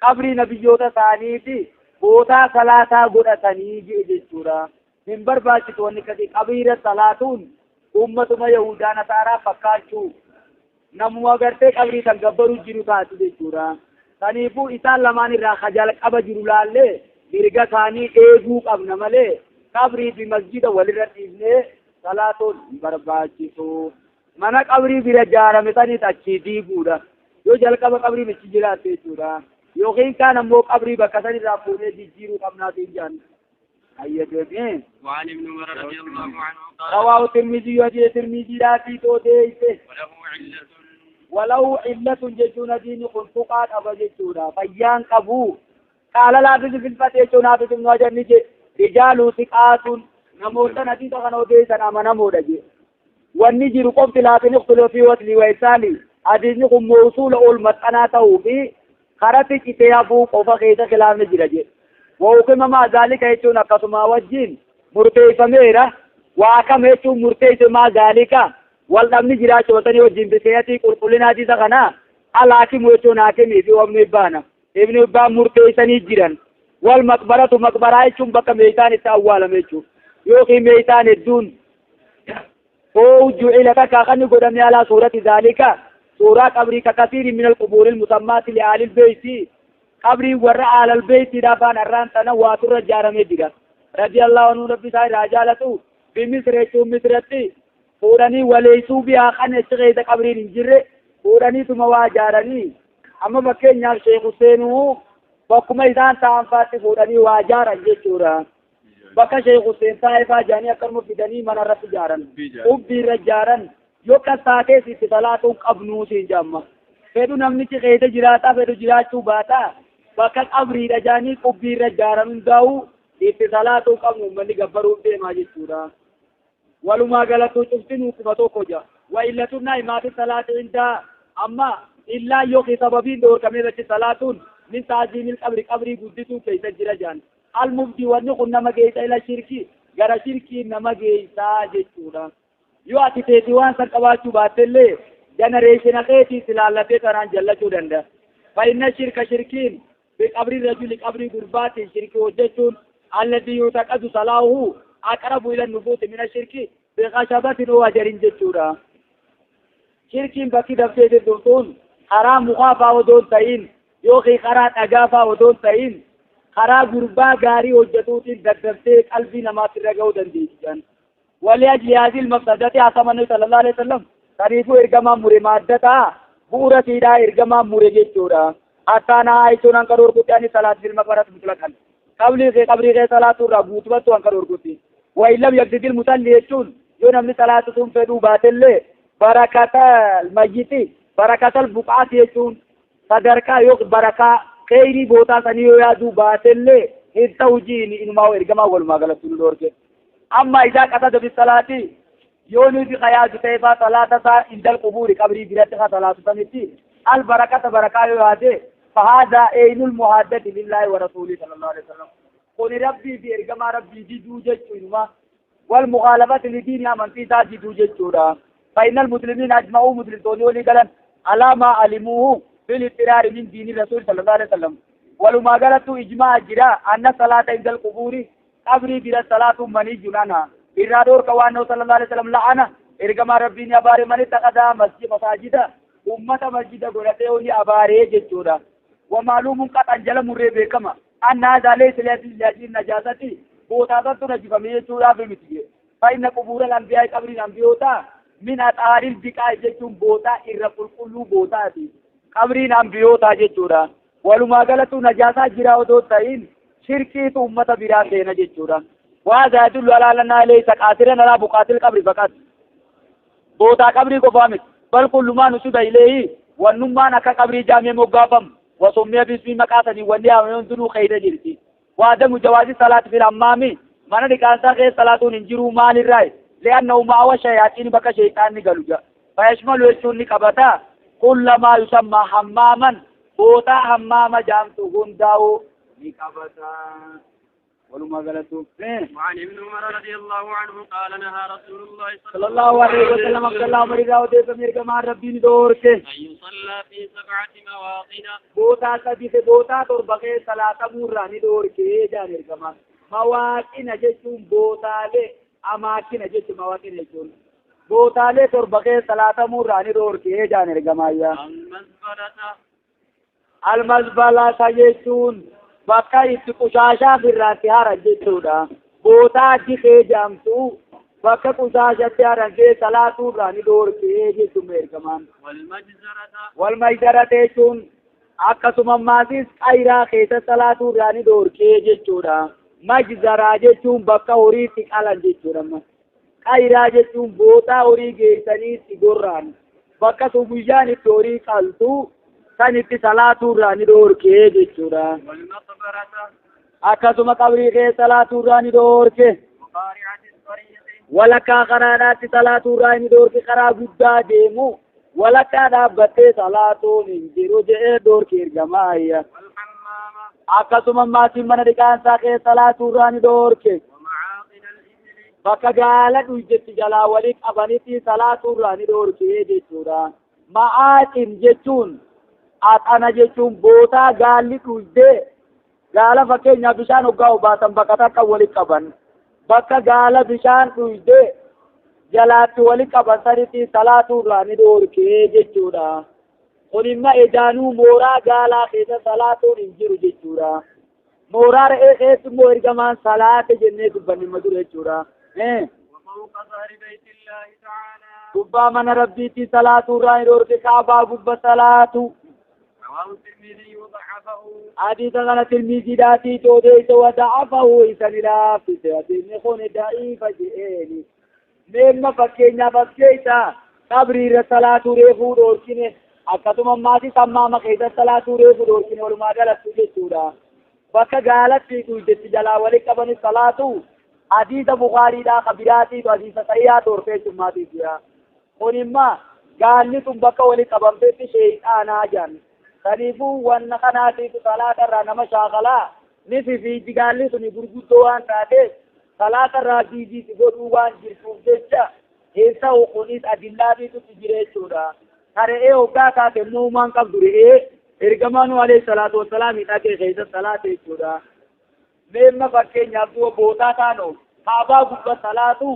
Qabrii nabiyyoota isaaniiti bootaa salaataa godhatanii jee jechuudha. Hin barbaachisu wanni akkasii qabriira salaatuun ummatuma Yahudaa nasaaraa fakkaachuu namuma gartee qabrii san gabbaruu jiru taati jechuudha. Saniifuu isaan lamaan irraa jalqaba jiru laallee mirga isaanii eeguu qabna malee qabrii fi masjida walirra dhiifnee salaatuun hin barbaachisu. Mana qabrii bira jaarame sanis achii diiguudha. Yoo jalqaba qabriin achi jiraatte jechuudha. Yookiin kaan ammoo qabrii bakka sanirraa fuunee jijjiiruu qabnaatiin jedhan. Ayyadeebi. وعن ابن عمر رضي الله عنه قال رواه الترمذي حديث الترمذي لا في توديته. وله علة ولو علة جتون دين قل فقات أبا جتونا فيان قبو قال لا في الفتح جتون حافظ ابن حجر نجي رجال ثقات نموت نتيجة خنو ديسا نما نموت جي والنجي رقبت لا تنختلف في وصلي وإرسالي حديث نقوم موصول أول مسألة توفي خرطي كتابو قفا خيسا خلاف نجي رجي وحكم مع ذلك يتون قسما وجين مرتي فميرة وحكم يتون مرتي مع ذلك والأمن جراش وطني وجين بسياتي قلقلنا حديث غنا الحاكم يتون حاكمي في وابن إبانا ابن إبان مرتي سني جيران والمقبرة مقبرة يتون بك ميتان التأوال ميتون يوخي ميتان الدون أو جعل كاخني قدامي على صورة ذلك صورة قبري كثير من القبور المسماة لآل البيت قبري وراء آل البيت دافان الران تنوات الرجال مدرة رضي الله عنه ربي سائر رجالته بمصر يتون مصرتي فوراني وليسوا بها خن اشتغيت قبري نجر فوراني ثم واجارني أما بكين يا شيخ حسين بكم إذا تام فاتي فوراني واجارا جيشورا بكا شيخ حسين صاحبا جاني أكرم فدني من الرب جارن أبدي رجارن يوكا ساتي ست صلاة قبنو سين فدو نمني تغيت جراتا فدو جراتو باتا بكا قبري رجاني قبي رجارن داو ست صلاة قبنو من قبرو بما جيشورا ولما غلطو شفتنو كما كوجا وإلا تنا ما في صلاة عند أما إلا يوخي سببين دور كميرة صلاة من تعظيم القبر قبري قدسو كيس جرجان المبدي ونقل نما جيسا إلى شركي غير شركي نما جيسا جيشورا yoo ati teeti waan san qabaachuu baattellee jenereeshina keetii silaallatee tanaan jallachuu danda'a. Fa'inna shirka shirkiin biqabrii rajuli qabrii gurbaatiin shirkii hojjechuun alladii yutaqadu salaahu aqrabu ila nufuusi mina shirki biqashabatin oo ajarin jechuudha. Shirkiin bakki daftee dhuftuun karaa mukaa faa odoo hin ta'in yookiin karaa dhagaa faa odoo hin ta'in karaa gurbaa gaarii hojjetuutiin daddaftee qalbii namaatti irra ga'uu dandeessi. ولأجل هذه المفسدة حكم النبي صلى الله عليه وسلم تعرفوا إرجما مري مادة بورا سيدا إرجما مري جتورا حتى نهايتون أنكر أركوتي صلاة في المقبرة مطلقا قبل غير قبل غير صلاة الربوت بتو أنكر أركوتي وإن لم يقصد المصلي يجون يوم من صلاة ثم فدو باطل بركة الميت بركة البقعة يجون صدرك يوك بركة خيري بوتا سنيو يا دو باطل هتوجين إنما إرجما والما غلط دورك أما إذا قصد بالصلاة يوني في خيال كيف صلاة عند القبور قبري برتها صلاة سنتي البركة بركة يهاده فهذا عين المحادة لله ورسوله صلى الله عليه وسلم قل ربي بإرجما ربي دي دوجة إنما والمخالفة لدين من في ذات دوجة شورا فإن المسلمين أجمعوا مسلمون ولقلا على ما علموه في الاضطرار من دين الرسول صلى الله عليه وسلم ولما قالت إجماع جرا أن صلاة عند القبور قبري بلا صلاة مني جنانا إرادور كوانه صلى الله عليه وسلم لعنة إرجما ربي أباري من اتخذ مسجد مساجد أمة مسجد غرته أباري جتورا ومعلوم قد أنجل مري بكما أن هذا ليس لأجل النجاسة بوتاتا نجف من جتورا في المسجد فإن قبور الأنبياء قبر الأنبياء من أطهار البقاع جتون بوتا إرق القلوب بوتا قبر الأنبياء جتورا ولما قالت نجاسة جراو دوتين شركي أمة برا سينا جتورا وهذا يدل على أن ليس قاصرا على بقعة القبر فقط. Bootaa qabrii qofaa miti. Bal kullumaa nusiba ilayhi wannummaan akka qabrii jaamee moggaafamu wasummiya bismii maqaa sanii wanni yaamame hundinuu keeysa jirti. Waadamu jawaazi salaati fil hammaami mana dhiqaansaa keessa salaatuun hin jiru maalirraa li'annahu ma'awa shayaaxiin bakka shayxaanni galu jedha. Fayashmalu jechuun ni qabata kullamaa yusammaa hammaaman bootaa hammaama jaamtu hundaa'u ni qabata. Walumaa galatu. وعن ابن عمر رضي الله عنه قال نهى رسول الله صلى الله عليه وسلم عبد الله عمر راو دee ergamaan rabbiin dhoorke. أن يصلى في سبعة مواطن Bootaa sadi fi bootaa torba keessa salaatamuu irraa ni dhoorke jaan ergamaan. Mawaaqina jechuun bootaalee amaakina jechuun mawaaqina jechuun bootaalee torba keessa salaatamuu irraa ni dhoorke jaan ergamaayyaa. المزبلة Almazbalata jechuun bakka itti qushaashaa irraatti haran jechuudha. Bootaa dikee jedhamtu bakka qushaashatti haran keessa salaatuu irraa ni dhoorke jechuun ergamaan. والمجزرة Walmajzarata jechuun akkasuma maatis qayraa keessa salaatuu irraa ni dhoorke jechuudha. Majzaraa jechuun bakka horii itti qalan jechuudha. Qayraa jechuun bootaa horii geessanii itti gorraan bakka sun guyyaan itti horii qaltu kan itti salaatuu irraa ni dhoorke jechuudha. والمقبرة Akkasuma qabrii keessa salaatuu irraa ni dhoorke. وقارعة الطريق Walakkaa karaadhaatti salaatuu irraa ni dhoorke karaa guddaa deemu walakkaa dhaabbattee salaatuun hin jiru jedhee dhoorke ergamaayya. والحمام Akkasuma maatiin mana dhiqaansaa keessa salaatuu irraa ni dhoorke. ومعاقل الإبل Bakka gaala dhuydetti jalaa walii qabanitti salaatuu irraa ni dhoorke jechuudha. Ma'aaxin jechuun axana jechuun bootaa gaalli dhuydee gaala fakkeenyaaf bishaan hoggaa obaasan bakka takka wali qaban bakka gaala bishaan dhuydee jalaatti wali qaban sanitti salaatuu irraa ni dhoorke jechuudha. Kun imma edaanuu mooraa gaalaa keessa salaatuun hin jiru jechuudha. Mooraa re'ee keessa immoo ergamaan salaate jennee dubbanne ma jiru jechuudha. وفوق ظهر بيت الله تعالى Gubbaa mana rabbiitti salaatuu irraa ni dhoorke kaabaa gubba salaatu. رواه الترمذي وضعفه حديث kana Tirmiziidhaatii odeesse wada'afahu isa ni laaffise. Hadiisni kun da'iifa je'eeni. Meemma fakkeenyaaf as keessa qabrii irra salaatuu reefuu dhoorkine akkasuma maatii hammaama keessa salaatuu reefuu dhoorkine walumaa galatti jechuudha. Bakka gaalatti dhuydetti jalaa wali qabani salaatu hadiisa Bukaariidhaa ka biraatiitu hadiisa sahihaa dhoorkee jummaatiif jira. Kun imma gaalli sun bakka wali qabamtetti sheeyxaanaa jedhan. Kanaafuu wanna kanaatiif salaata irraa nama shaakalaa ni fifiiddi gaalli suni gurguddoo waan taateef salaata irraa diidiisi godhuu waan jirtuuf jecha hin ta'u kunis adillaatiitu jira jechuudha. Ka re'ee hoggaa taate immoo uumaan qabdu re'ee ergamaanuu alayhi salaatu wassalaam hidhatee keessa salaate jechuudha. Meemma fakkeenyaaf du'a bootaa taanoo kaabaa gubba salaatu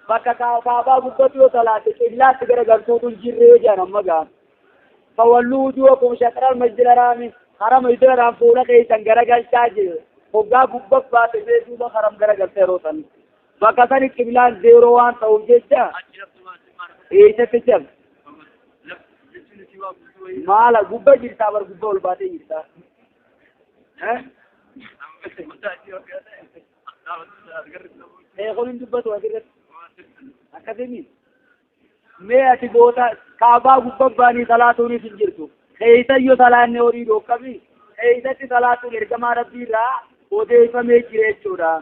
bakka kaabaa gubbatti yoo salaate qillaatti garagalchuutu hin jirree jedhan amma gaa. فولوا وجوهكم شطر المسجد الحرام حرم المسجد الحرام fuula keessan garagalchaa jiru. Hoggaa gubbaa baate duuba haram garagaltee yeroo san. Bakka sani qiblaan zeeroo waan ta'uuf jecha eessatti jab maala gubba jirtaa bar gubba ol baatee jirtaa. Kun hin dubbatu asirratti akkasii mee ati boota kaabaa gubbaa baanii salaatuunis hin jirtu. Keeysayyoo salaanne horii dhoqqabi keeysatti salaatuun ergamaa rabbii irraa odeeffamee jira jechuudha.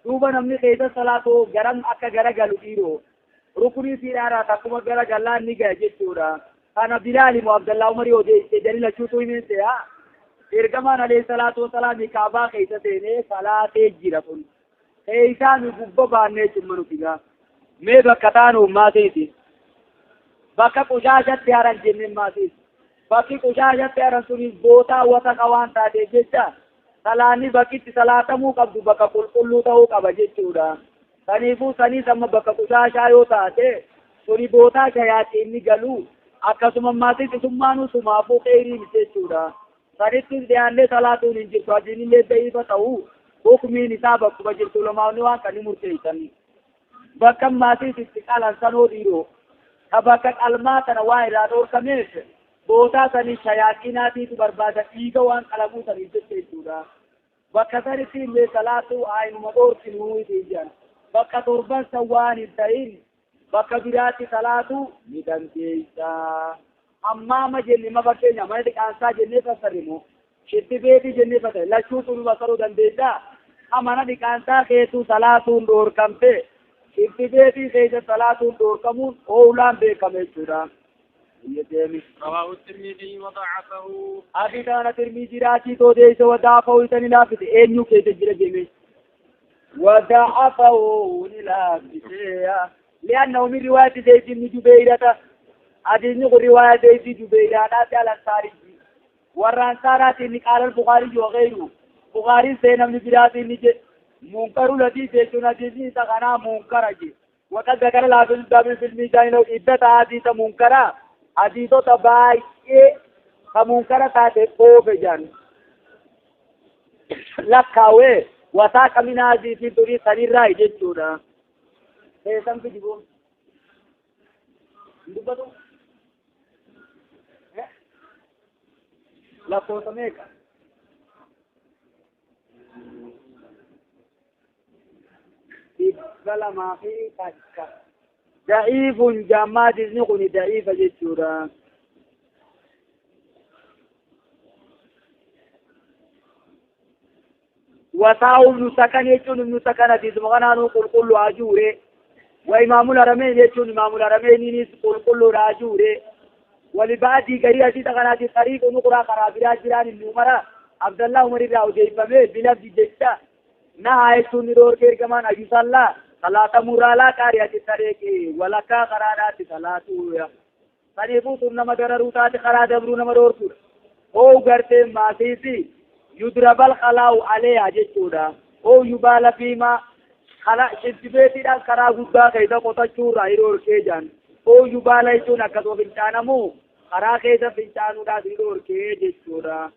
Duuba namni keessa salaatu garam akka garagalu dhiiroo rukunii siidhaaraa takkuma garagallaan ni gaha jechuudha. Kana Bilaal immoo Abdallaa Umarii odeesse jali lachuutu himeen se'a. Ergamaan alayhi salaatu wasalaam kaabaa keessa seenee salaatee jira kun. Keeysaan gubba baannee cimma nuti gaa. Mee bakka taanu maatiiti. Bakka qushaashatti haran jenneen maatiiti. Bakki qushaashatti haran sunis bootaa wasaqa waan taateef jecha salaanni bakkitti salaatamuu qabdu bakka qulqulluu ta'uu qaba jechuudha. Saniifuu saniis amma bakka qushaashaa yoo taate suni bootaa shayaaxiin ni galu akkasuma maatis isummaanuu sumaafuu kheyrii miti jechuudha. Sanittis dhiyaannee salaatuun hin jirtu hadiin illee da'iifa ta'u hukmiin isaa bakkuma jirtu lamaanni waan kan ni murteessan. Bakka maatis itti qalan sanoo dhiiroo ka bakka qalmaa kana waa irraa dhoorkameef bootaa sanii shayaaxinaatiitu barbaada dhiiga waan qalamuu saniif jecha jechuudha. Bakka sanitti illee salaatuu aynuma dhoorkinuu itti jedhan. Bakka torban san waan hin ta'in Bakka biraatti salaatu ni dandeessa. Hammaama jennee ma fakkeenya mana dhiqaansaa jennee fassarrimu. Shitti beetii jennee fassarre lachuutu nu fassaruu dandeessa. Mana dhiqaansaa keessuu salaatuun dhoorkamte shitti beetii keessa salaatuun dhoorkamuun oolaan beekame jechuudha. رواه الترمذي وضعفه. أبي كان الترمذي راتي تو ديس وضعفه يتني إنيو كيت جرا جيمي وضعفه نلافته لأنه من رواية زيد بن جبيرة حديث رواية زيد بن جبيرة على الأنصاري والأنصارات إن قال البخاري وغيره بخاري سين من برات إن منكر الذي زيتون حديث تغنى منكر جي وقد ذكر الحافظ في الميزان لو عدة حديث منكرة حديثو تباي خمونكرة تاتي قوف جان لكاوي وساق من هذه في دوري سرير راي جيتشونا سيسم في جيبون دبتو لكو سميكا بلا ما في تكا ضعيف جامات نقول ضعيف جيتشورا وساو ابن سكن يجون ابن سكن حديث مغنانو قل قل عجوري وإمام الحرمين يجون إمام الحرمين قل قل عجوري ولبعدي غري حديث غناتي طريق نقرا قرابرا جيران النمرة عبد الله عمر راو ديفمه بلفظ جتا نا آيتون رور كير كمان أيوسالله صلاة مرالا كارياتي طريقي ولكا قراراتي صلاة يا صنيفو سنة مدرروتاتي قرا دبرو نمرور كور أو غرتي ماسيسي يضرب الخلاو عليها جتودا أو يبال فيما خلا شدبيتي دان قرا غدا كيدا قطچو رايرور كيجان أو يبال يتون أكتو فنچانمو قرا كيدا فنچانو دا ديرور كي جتودا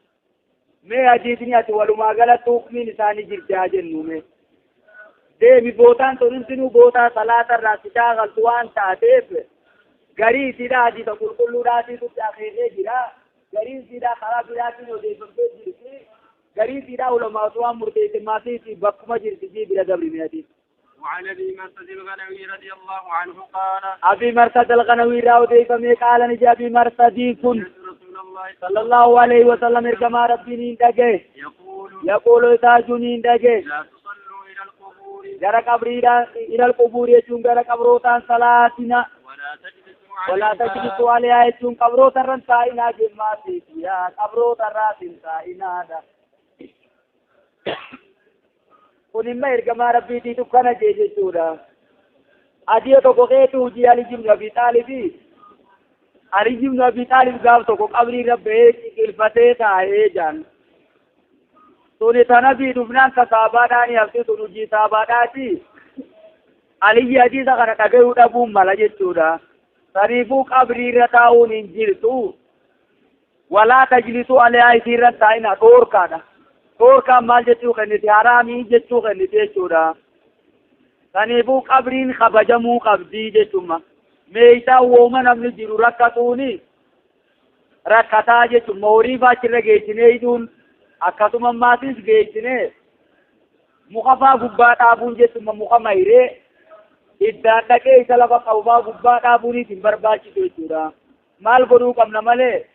مي حديثني أتي ولما غلط حكمي نساني جرتي جنو مي deemi bootaan tolintinu bootaa salaata irraa si shaakaltu waan taateef garii siidhaa hadiisa qulqulluudhaatiitu akeekee jira. Garii siidhaa karaa biraatiin odeeffamtee jirti. Garii siidhaa ulamaatu waan murteesse maasiisi bakkuma jirti sii bira dabrime ati. وعن أبي مرثد الغنوي رضي الله عنه قال أبي مرثد الغنوي راودي فمي قال نجي أبي مرثدي كن رسول الله صلى الله عليه وسلم إرجما ربي نندجه يقول يقول إتاجوني نندجه لا تصلوا إلى القبور جرى قبري إلى القبور يجون جرى قبروتان صلاتنا ولا تجلسوا ولا تجلسوا عليها يجون قبروتان رنسائنا جماسي يا قبروتان راسين سائنا kun imma ergamaa rabbiitiitu kana jee jechuudha. Adii tokko keetu hojii Ali ibn Abi Taalib Ali ibn Abi Taalib gaaf tokko qabrii irra bahee qiqilfatee taa'ee jaan. Tuni tana bii dhufnaan kasaabaadhaani hafti tun hojii saabaadhaati. Aliyyi hadiisa kana dhagayuu dhabuun mala jechuudha. Saniifuu qabrii irra taa'uun hin jirtu. Walaa tajlisuu alayhaa isii irra taa'ina dhoorkaadha. Dhoorkaan maal jechuu kenniti haraamii jechuu kenniti jechuudha. Saniifuu qabriin kabajamuu qabdii jechuudha. Meeshaa wooma namni jiru rakkatuuni rakkataa jechuudha. Horii faachirra geessinee hidhuun akkasuma maatiis geessinee muka faa gubbaa dhaabuun jechuudha. Muka mayree iddaan dhaqee isa lafa qabu faa gubbaa dhaabuunis hin barbaachisu jechuudha. Maal godhuu qabna malee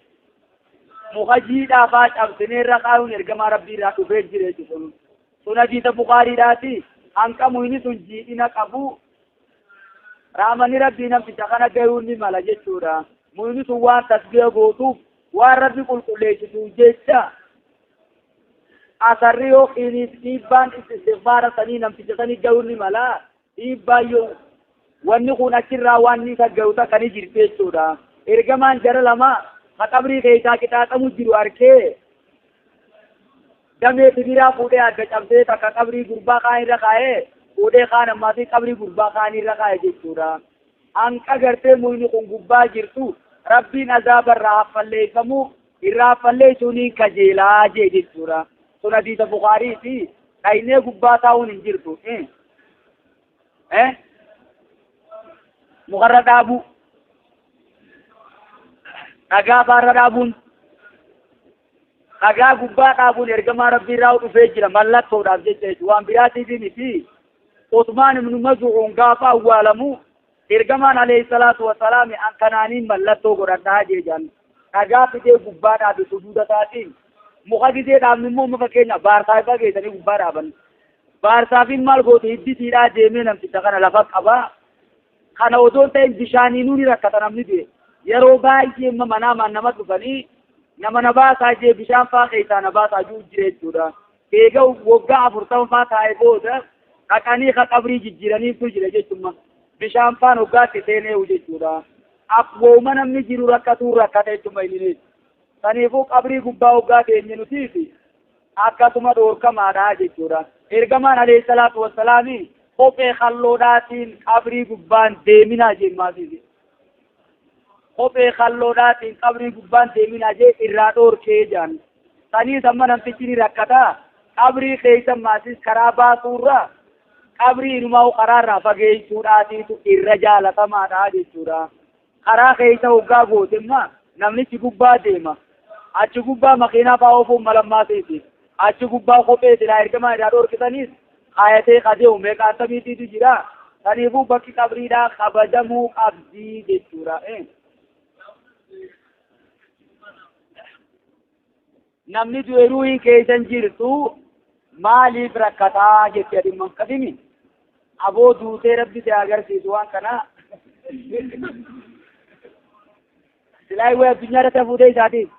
muka jiidhaa faa cabsinee irra kaayuun ergamaa rabbii irraa dhufee jira jechuudha. Sun hadiisa Bukaariidhaati. Hanqamu inni sun jiidhina qabu. Raamani rabbii namticha kana gayuun ni mala jechuudha. Muyni sun waan tasbiya gootuuf waan rabbi qulqulleessituuf jecha asarri yookiin dhiibbaan istighfaara sanii namticha sanii gayuun ni mala. Dhiibbaan yoo wanni kun achirraa waan ni gayu takka ni jirti jechuudha. Ergamaan jara lama qabrii keessaa qixaaxamu jiru arkee damee sibiilaa fuudhee adda cabsee takka qabrii gurbaa kaan irra kaa'ee fuudhee kaan ammaa fi qabrii gurbaa kaan irra kaa'e jechuudha. Hanqa gartee muyni kun gubbaa jirtu rabbiin azaaba irraa haffalleeffamu irraa haffalleessuun kajeelaa jee jechuudha. Sun hadiisa Bukaariiti. Dhaynee gubbaa taa'uun hin jirtu. Mukarra dhaabuu. Dhagaa faarra dhaabuun dhagaa gubbaa dhaabuun ergamaa rabbii irraa dhufee jira mallattoodhaaf jecha jechuudha. Waan biraatiif miti. Usmaan ibn Maz'uun gaafa awwaalamu Ergamaan alayhi salaatu wassalaam akkanaaniin mallattoo godhadhaa jeejaan. Dhagaa fidee gubbaa dhaabe sujuuda isaatiin. Muka gizee dhaabni immoo muka keenya baarsaa ifaa geessanii gubbaa dhaaban. Baarsaafiin maal goote hidditiidhaa deemee namticha kana lafa qabaa. Kana odoo hin ta'in bishaaniinuu ni rakkata namni du'e. Yeroo baay'ee manaamaan nama dhufanii nama na baasaa jee bishaan faa keessaa na baasaa jiru jira jechuudha. Eega waggaa 40 faa taa'e booda dhaqanii ka qabrii jijjiiraniitu jira jechuudha. Bishaan faan waggaatti seenee jechuudha. Akkuma namni jiru rakkatu rakkata jechuudha inni. Saniifuu qabrii gubbaa waggaa teenye nutiifi akkasuma dhoorkamaadha jechuudha. Ergamaan alayhi salaatu wassalaami kophee kalloodhaatiin qabrii gubbaan deeminaa jee maasiisi. Kophee kalloodhaatiin qabrii gubbaan deeminaa jee irraa dhoorkee jaan. Saniis amma namtichi ni rakkataa. Qabrii keessa maasis karaa baasuurraa qabrii inumaa karaarraa fageessuudhaatiitu irra jaalatamaadha jechuudha. Karaa keessa hoggaa gootemma namnichi gubbaa deema. Achi gubbaa makiinaa fa'aa oofuun malammaasiiti. Achi gubbaa kophee silaa ergamaa irraa dhoorkisaniis kaayatee qadeemu meeqa akkamiitiitu jira. Saniifuu bakki qabriidhaa kabajamuu qabdii jechuudha. Namni du'e ruuhiin keessa hin jirtu maaliif rakkataa jettee dhimma qadimi? Aboo duutee rabbi si agarsiisu waan kana. Silaa wayi addunyaa irratti hafuutee isaatiif.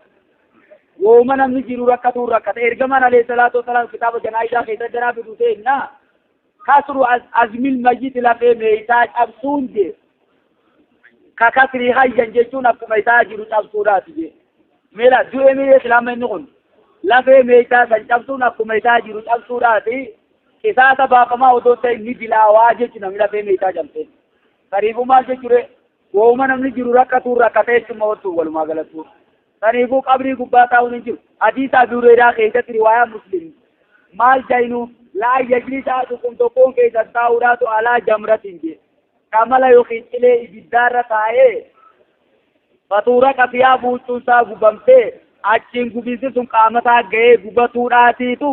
Wooma namni jiru rakkatu rakkata. Ergamaan alayhi salaatu wassalaam kitaaba janaaizaa keessa janaa fiduu ta'inna. Kasru azmil mayyit lafee meeysaa cabsuun jee. Ka kasrii hayyan jechuun akkuma isaa jiru cabsuudhaati jee. Meela du'e miidhee islaama inni kun. Lafee meeysaa san cabsuun akkuma isaa jiru cabsuudhaati. Qisaasa baafamaa odoo ta'e ni dilaawaa jechuun namni lafee meeysaa cabse. Saniifuu maal jechuure wooma namni jiru rakkatu rakkata jechuun wattu walumaa galattu. Saniifuu qabrii gubbaa taa'uun hin jiru. Hadiisa Abii Hureyraa keessatti riwaayaa Muslim. Maal jainu laa yajlisa ahadukum tokkoon keessan taa'uudhaatu alaa jamratin jee. Qamala yookiin cilee ibiddaarra taa'ee fatuura qafiyaa buuchuun isaa gubamtee achiin gubiinsi sun qaama isaa ga'ee gubatuudhaatiitu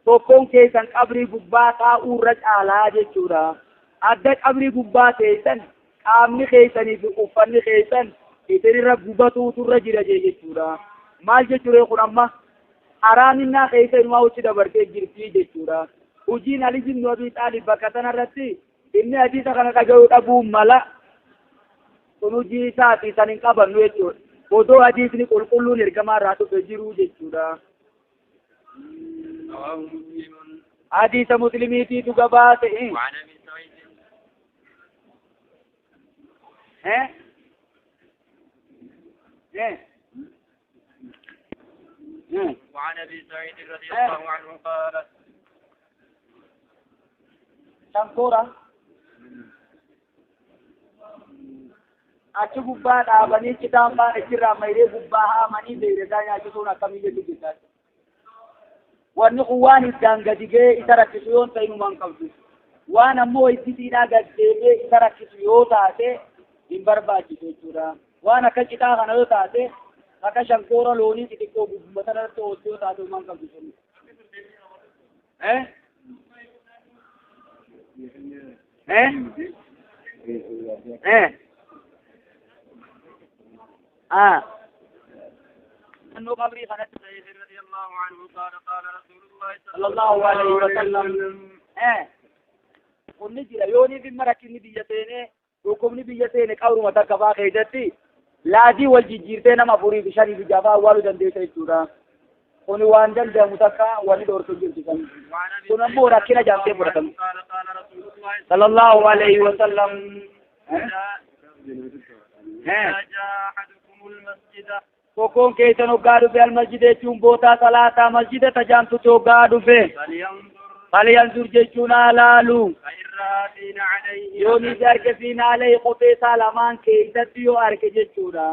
tokkoon keessan qabrii gubbaa taa'uurra caalaa jechuudha. Adda qabrii gubbaa teessan qaamni keessanii fi uffanni keessan isinirra gubatuuturra jira jechuudha. Maal jechuudha kun amma haraaminnaa keessa inumaa hojii dabartee jirti jechuudha. Hojiin Ali ibn Abi Xaalib bakka sanarratti inni hadiisa kana dhaga'uu dhabuu mala kun hojii isaati san hin qabannu jechuudha. Odoo hadiisni qulqulluun ergamaa irraa dhufe jiru jechuudha. Hadiisa Muslimiitiitu gabaase. وعن أبي سعيد رضي الله عنه قال شنكورة achi gubbaa dhaabanii citaan faan achirraa mayree gubbaa haamanii beeyladaa nyaachisuun akkamii jechuu jechaadha. Wanni kun waan iddaan gadi ga'ee isa rakkisu yoo ta'e inumaan qabdu. Waan ammoo ittisiidhaa gad deemee isa rakkisu yoo taate hin barbaachisu jechuudha. Waan akka citaa kana yoo taate akka shankoora loonii xixiqqoo gubbaa irratti ooltu yoo taate inumaan qabdu sun. أنه قبري خلت رضي الله عنه قال قال رسول الله صلى الله عليه وسلم قلني جرا يوني في مركني بيجتين وكمني بيجتين قبر ما تكفى خيدتي لا دي والجيرتين ما فوري بشاني بجافا والو دندي سيتورا قلني وانجل ده متكا واني دور سجل تكمل كنا بورا كنا جانتي بورا قال قال رسول الله صلى الله عليه وسلم إذا جاء أحدكم المسجد tokkoon keessan hoggaa dhufe almasjida jechuun bootaa salaataa masjida tajaamtutti hoggaa dhufe falyanzur jechuun haa laalu yoo ni arge fiina alayhi kophee isaa lamaan keessatti yoo arge jechuudha.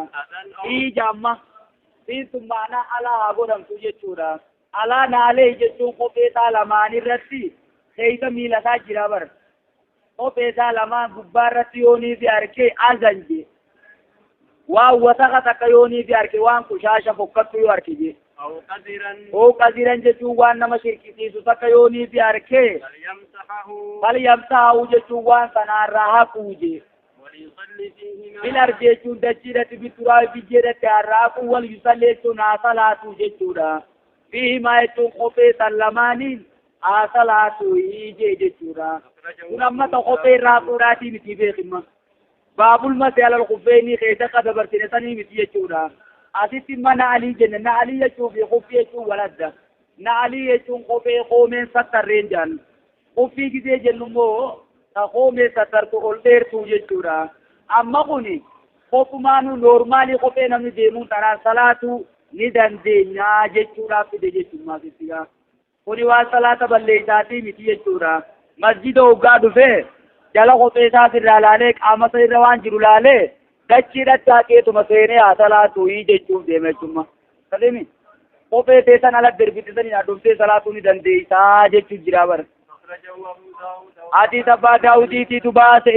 Ija amma siin sun maanaa alaa haa godhamtu jechuudha. Alaa naalee jechuun kophee isaa lamaan irratti keessa miila isaa jira bara. Kophee isaa lamaan gubbaa irratti yoo ni arge azan jee. Waan wasaqa takka yoo ni arge waan qushaasha fokkattu yoo arge jee. Oo qadiran jechuun waan nama shirkisiisu takka yoo ni arge. Falyamsahu jechuun waan sanaarraa haquu jee. وليصلي فيهما بالأرض jechuun dachiidhatti بالتراب biyyeedhatti harraaqu وليصل jechuun haa salaatu jechuudha. فيهما jechuun kophee san lamaaniin haa salaatu jee jechuudha. Kun amma ta kophee raaquudhaatii miti beekimma. باب المسح على الخفين keessa qadabarsine sanii miti jechuudha. Asitti mana alii jenne na alii jechuu fi kuffii jechuun waladda. Na alii jechuun kophee qoomeen sattarreen jedhan. Kuffii gisee jennu immoo ta qoomee sattartu ol dheertuu jechuudha. Amma kuni kophumaanuu normaalii kophee namni deemuun tanaan salaatu ni dandeenya jechuudhaaf fide jechuudha asitti. Kuni waan salaata balleessaatii miti jechuudha. Masjida hoggaa dhufee jala kophee isaa irraa laalee qaama isaa irra waan jiru laalee dachiidhatti haqeetuma seenee haa salaatu jechuuf deema jechuudha. Sadimi kophee teessan ala derbitisanii dhuftee salaatuu ni dandeessaa jechuun jira bara. أخرجه أبو داود Hadiisa Abbaa Daawudiitiitu baase.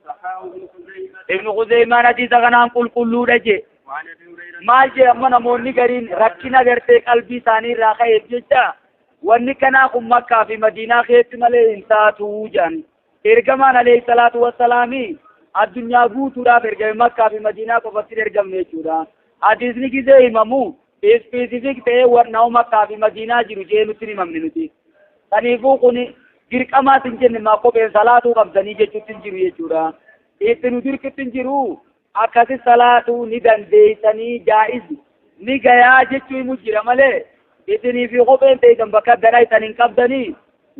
وصححه ابن خزيمة Ibnu Khuzeymaan hadiisa kanaan qulqulluudha jee. وعن أبي هريرة Maal jee amma namoonni gariin rakkina gartee qalbii isaanii irraa ka'eef jecha wanni kanaa kun Makkaa fi Madiinaa keessatti malee hin taatu jedhan. Ergamaan alayhi salaatu wassalaami addunyaa guutuudhaaf ergame Makkaa fi Madiinaa qofatti hin ergamne jechuudha. Hadiisni gisee himamu specific ta'ee warra Makkaa fi Madiinaa jiru jee nutti hin himamne nuti. Kanaafuu kun dirqamaas hin jenne maa kopheen salaatuu qabdanii jechuutti hin jiru jechuudha. Itti nu dirqitti hin jiru akkasi salaatuu ni dandeessanii jaa'iz ni gayaa jechuu himu jira malee isinii fi kopheen teessan bakka addanaa isan hin qabdanii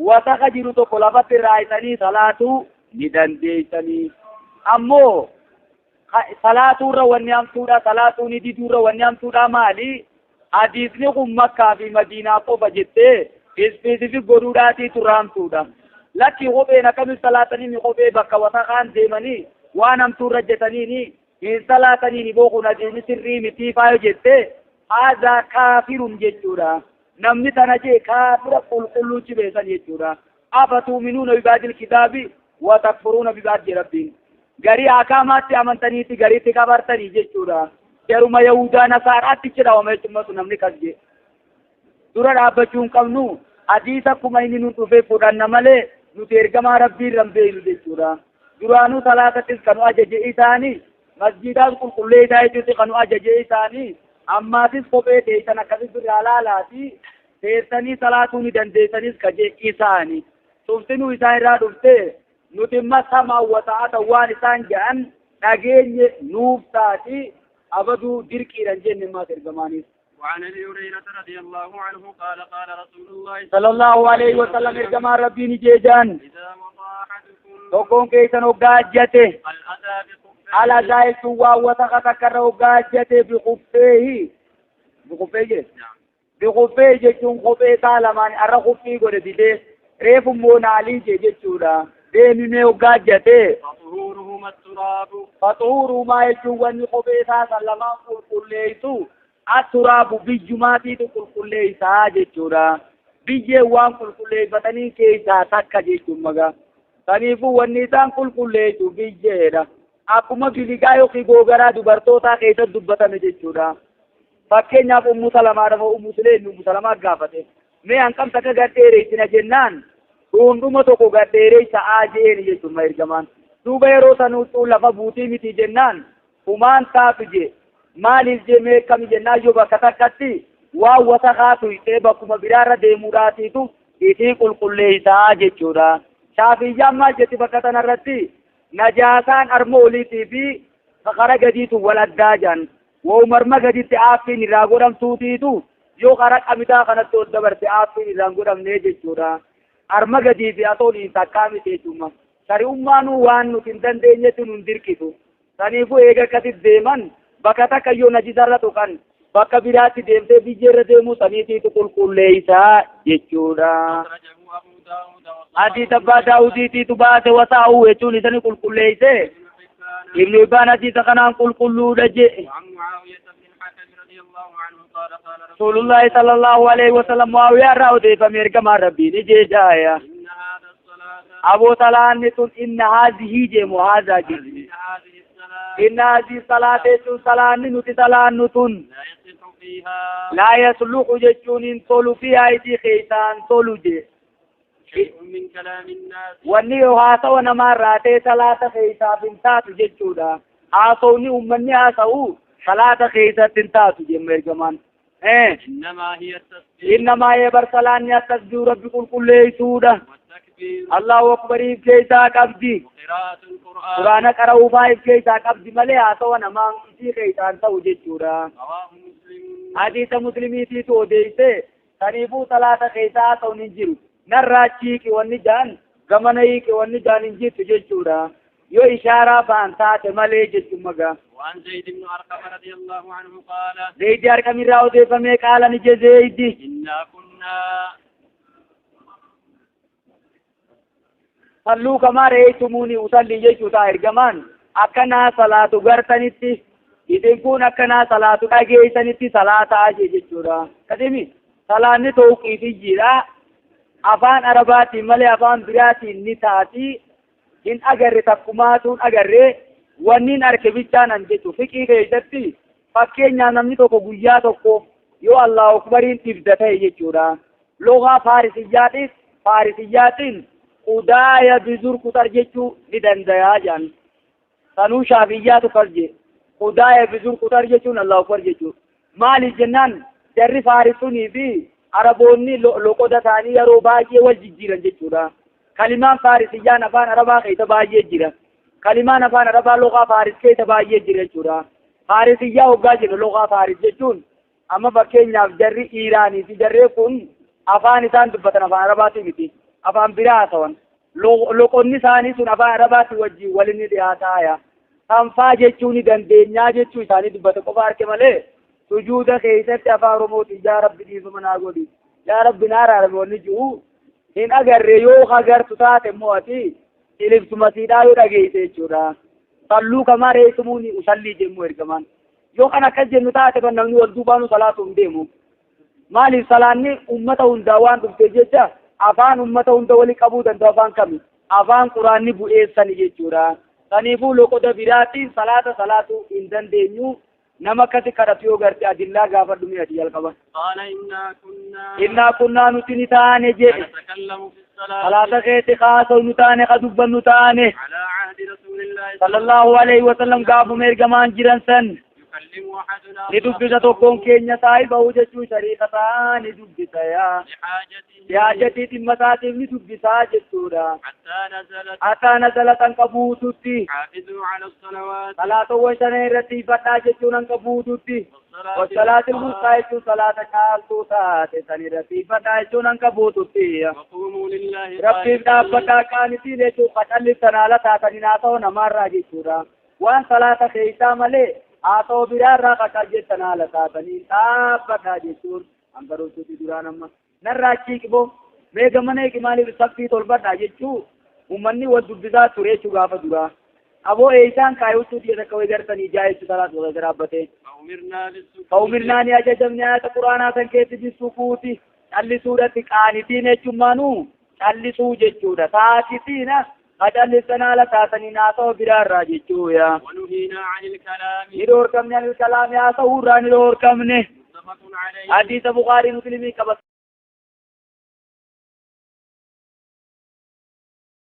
wasaka jiru tokko lafatti irraa isanii salaatuu ni dandeessanii. Ammoo salaatuurra wanni hamtuudha salaatuu ni diduurra wanni hamtuudha maali? Hadiisni kun Makkaa fi Madiinaa qofa jettee specific godhuudhaatii turra hamtuudha. Lakki kopheen akkamitti salaatanii kophee bakka wasakaan deemanii waan hamtuurra jetaniini hin salaataniini boo kun hadiisni sirrii mitii faayo jettee haadha kaafirun jechuudha. Namni tana jee kaafira qulqulluuchi beesan jechuudha. أفتؤمنون ببعض الكتاب وتكفرون ببعض rabbiin. Garii akaamaatti amantaniiti gariitti kafartanii jechuudha. Jaruma Yahudaa Nasaaraatti jedhama jechuudha sun namni kas jee. Dura dhaabbachuu hin qabnu hadiisa akkuma inni nu dhufee fudhanna malee nuti ergamaa rabbii irra hin beeknu jechuudha. Duraanuu salaatattis kan nu ajaje isaanii masjiidaas qulqulleessaa jechuutti kan nu ajaje isaanii ammaatis kophee teessan akkasitti irraa laalaati teessanii salaatuu ni dandeessanis kaje isaanii. Tuftinuu isaan irraa dhuftee nuti imma sama wata'ata waan isaan jedhan dhageenye nuuf taati abaduu dirqiidhan jenne immaas ergamaanis. وعن أبي هريرة رضي الله عنه قال قال رسول الله صلى الله عليه وسلم ergamaan rabbiin jeejaan إذا وضع أحدكم tokkoon keessan hoggaa ajjate الأذى بخفيه alagaa jechuun waan wasaka takkarra hoggaa ajjate بخفيه بخفيه jedhe نعم بخفيه jechuun kophee isaa lamaan arra kuffii godhe didee reefu immoo naalii jee jechuudha. Deemimee hoggaa ajjate فطهورهما التراب فطهورهما jechuun wanni kophee isaa san lamaan qulqulleessu التراب biyyumaatiitu qulqulleessaa jechuudha. Biyyeen waan qulqulleeffatanii keessaa takka jechuun magaa. Kanaafuu wanni isaan qulqulleessu biyyeedha. Akkuma biligaa yookiin googaraa dubartootaa keessatti dubbatame jechuudha. Fakkeenyaaf Ummu Salamaa dhafa Ummu Suleem Ummu Salamaa gaafate. Mee hanqam takka gad dheereessina jennaan dhundhuma tokko gad dheereessa haa jeeni jechuudha ergamaan. Duuba yeroo sanuutuu lafa buutii miti jennaan humaan taatu jee. Maaliif jee mee akkami jennaan yoo bakka takkatti waan wasakaa tuyxee bakkuma biraarra deemuudhaatiitu isii qulqulleessaa jechuudha. Shaafiyyaan maal jetti bakka tanarratti najaasaan arma oliitii fi kara gadiitu wal addaa jedhan. Woomarma gaditti aaffiin irraa godhamtuutiitu yoo kara qamitaa kanatti ol dabarte aaffiin irraa hin godhamne jechuudha. Arma gadii fi asoliin takkaa miti jechuudha. Shari'ummaanuu waan nuti hin dandeenyetti nun dirqitu. Saniifuu eega akkasitti deeman bakka takka yoo najisarra tuqan bakka biraatti deemtee biyyeerra deemuu saniitiitu qulqulleessaa jechuudha. أخرجه أبو داود Hadiisa Abbaa Daawudiitiitu baase wasaa'uu jechuun isani qulqulleessee وابن حبان Ibnu Hibbaan hadiisa kanaan qulqulluudha jedhe. وعن معاوية بن الحكم رضي الله عنه قال قال رسول رسول الله صلى الله عليه وسلم Muawiyaa irraa odeeffame ergamaan rabbiin jeejaaya. إن هذا الصلاة Aboo salaanni tun إن هذه jeemu هذا jedhi. إن هذه الصلاة إن هذه الصلاة jechuun salaanni nuti salaannu tun لا يصح فيها لا يصلح jechuun hin tolu فيها isii keessaan tolu je. شيء من كلام الناس. Wanni yoo haasawa namaarraa ta'e salaata keessaaf hin taatu jechuudha. Haasawni uummanni haasa'u salaata keessatti hin taatu jemma ergamaan. إنما هي التسبيح. Innamaa eebar salaanni akkas jiru rabbi qulqulleessuudha. والتكبير. Allahu akbariif keessaa qabdi. وقراءة القرآن. Quraana qara'uufaa if keessaa qabdi malee haasawa namaa isii keessaan ta'u jechuudha. رواه مسلم. Hadiisa muslimiitiitu odeeyse. Saniifuu salaata keessaa haasawni hin jiru. Narraa chiiqi wanni jaan gamana hiiqi wanni jaan hin jirtu jechuudha. Yoo ishaaraa ba'an taate malee jechuun magaa. وعن زيد بن أرقم رضي الله عنه قال: Zaydi harkamirraa odeeffamee qaala ni je Zaydi. إنا كنا صلوا كما رأيتموني أصلي jechuu ta'a ergamaan akkanaa salaatu gartanitti isin kun akkanaa salaatu dhageessanitti salaataa je jechuudha. Kadimi salaanni tawqiifiyyiidha. Afaan Arabaatiin malee afaan biraatiin ni taati. Hin agarre takkumaatuun agarre wanni arke bichaan an jechu fiqii keessatti fakkeenyaaf namni tokko guyyaa tokko yoo Allahu akbariin dhibda ta'e jechuudha. Lugaa Faarisiyyaatiif Faarisiyyaatiin qudaaya bizur kutar jechuu ni dandayaa jedhan. Sanuu shaafiyyaatu kas je. Qudaaya bizur kutar jechuun Allahu akbar jechuu. Maaliif jennaan jarri Faarisunii fi Araboonni loqoda ta'anii yeroo baay'ee wal jijjiiran jechuudha. Kalimaan Faarisiyyaan afaan Arabaa keessa baay'ee jira. Kalimaan afaan Arabaa lugaa Faaris keessa baay'ee jira jechuudha. Faarisiyyaa hoggaa jennu lugaa Faaris jechuun amma fakkeenyaaf jarri Iiraanii fi jarree kun afaan isaan dubbatan afaan Arabaatii miti. Afaan biraa haasawan. Loqonni isaanii sun afaan Arabaatii wajjin waliin dhiyaataaya. Sanfaa jechuu ni dandeenyaa jechuu isaanii dubbata qofa arge malee sujuuda keessatti afaan Oromootiin yaa Rabbi dhiifama naa godhi. Yaa Rabbi naa araarame wanni jiru hin agarre yoo agartu taate immoo ati ilibsumasiidhaa yoo dhageesse jechuudha. صلوا كما رأيتموني أصلي jemmu ergamaan. Yoo kan akkas jennu taate kan namni wal duubaanu salaatu hin deemu. Maaliif salaanni ummata hundaa waan dhufte jecha afaan ummata hunda wali qabuu danda'u afaan kami? Afaan quraanni bu'eessani jechuudha. Saniifuu loqoda biraatiin salaata salaatuu hin dandeenyu. Nama akkasi kadhatu yoo garte adillaa gaafadhu mi'ati jalqaba. قال إنا كنا إنا كنا nuti ni taane jedhe. نتكلم في الصلاة Salaata keetti haasa'u nu taane ka dubbannu taane. على عهد رسول الله صلى الله عليه وسلم gaafuma ergamaan jiran san. يكلم أحدنا Ni dubbisa tokkoon keenya saahibahu jechuu shariika isaa ni dubbisa yaa. لحاجته Yaajatii dhimma isaatiif ni dubbisaa jechuudha. حتى نزلت Hatta nazala kan qabuututti. حافظوا على الصلوات Salaatawwan shanan irratti ifadhaa jechuun hanqa buututti. والصلاة والصلاة الوسطى jechuun salaata caaltuu taate san irratti ifadhaa jechuun hanqa buututti. وقوموا لله Rabbiif dhaabbataa qaanitiin jechuun qacalliftan haala taataniin haasa'u namaarraa jechuudha. Waan salaata keessaa malee haasa'u biraarraa qacal jettan haala taataniin dhaabbadhaa jechuun hanga dhuftutti duraan amma. Narraa chiiqiboo mee gamana eegi maaliif saffii tolfadhaa jechuu uummanni wal dubbisaa ture jechuu gaafa duraa. Aboo eeysaan kaayuutuu dhiya takka wayi gartanii ijaa jechuu salaata wal garaabbatee. فأمرنا بالسكوت فأمرنا ni ajajamne ayata quraanaa san keessatti bisukuuti callisuudhatti qaanitiin jechumaanuu callisuu jechuudha. Saakitiina qacallisan haala taataniin haasa'u biraarraa jechuudha. ونهينا عن الكلام Ni dhoorkamne anil kalaami haasa'uurraa ni dhoorkamne. متفق عليه. Hadiisa Bukaarii Muslimii qaba.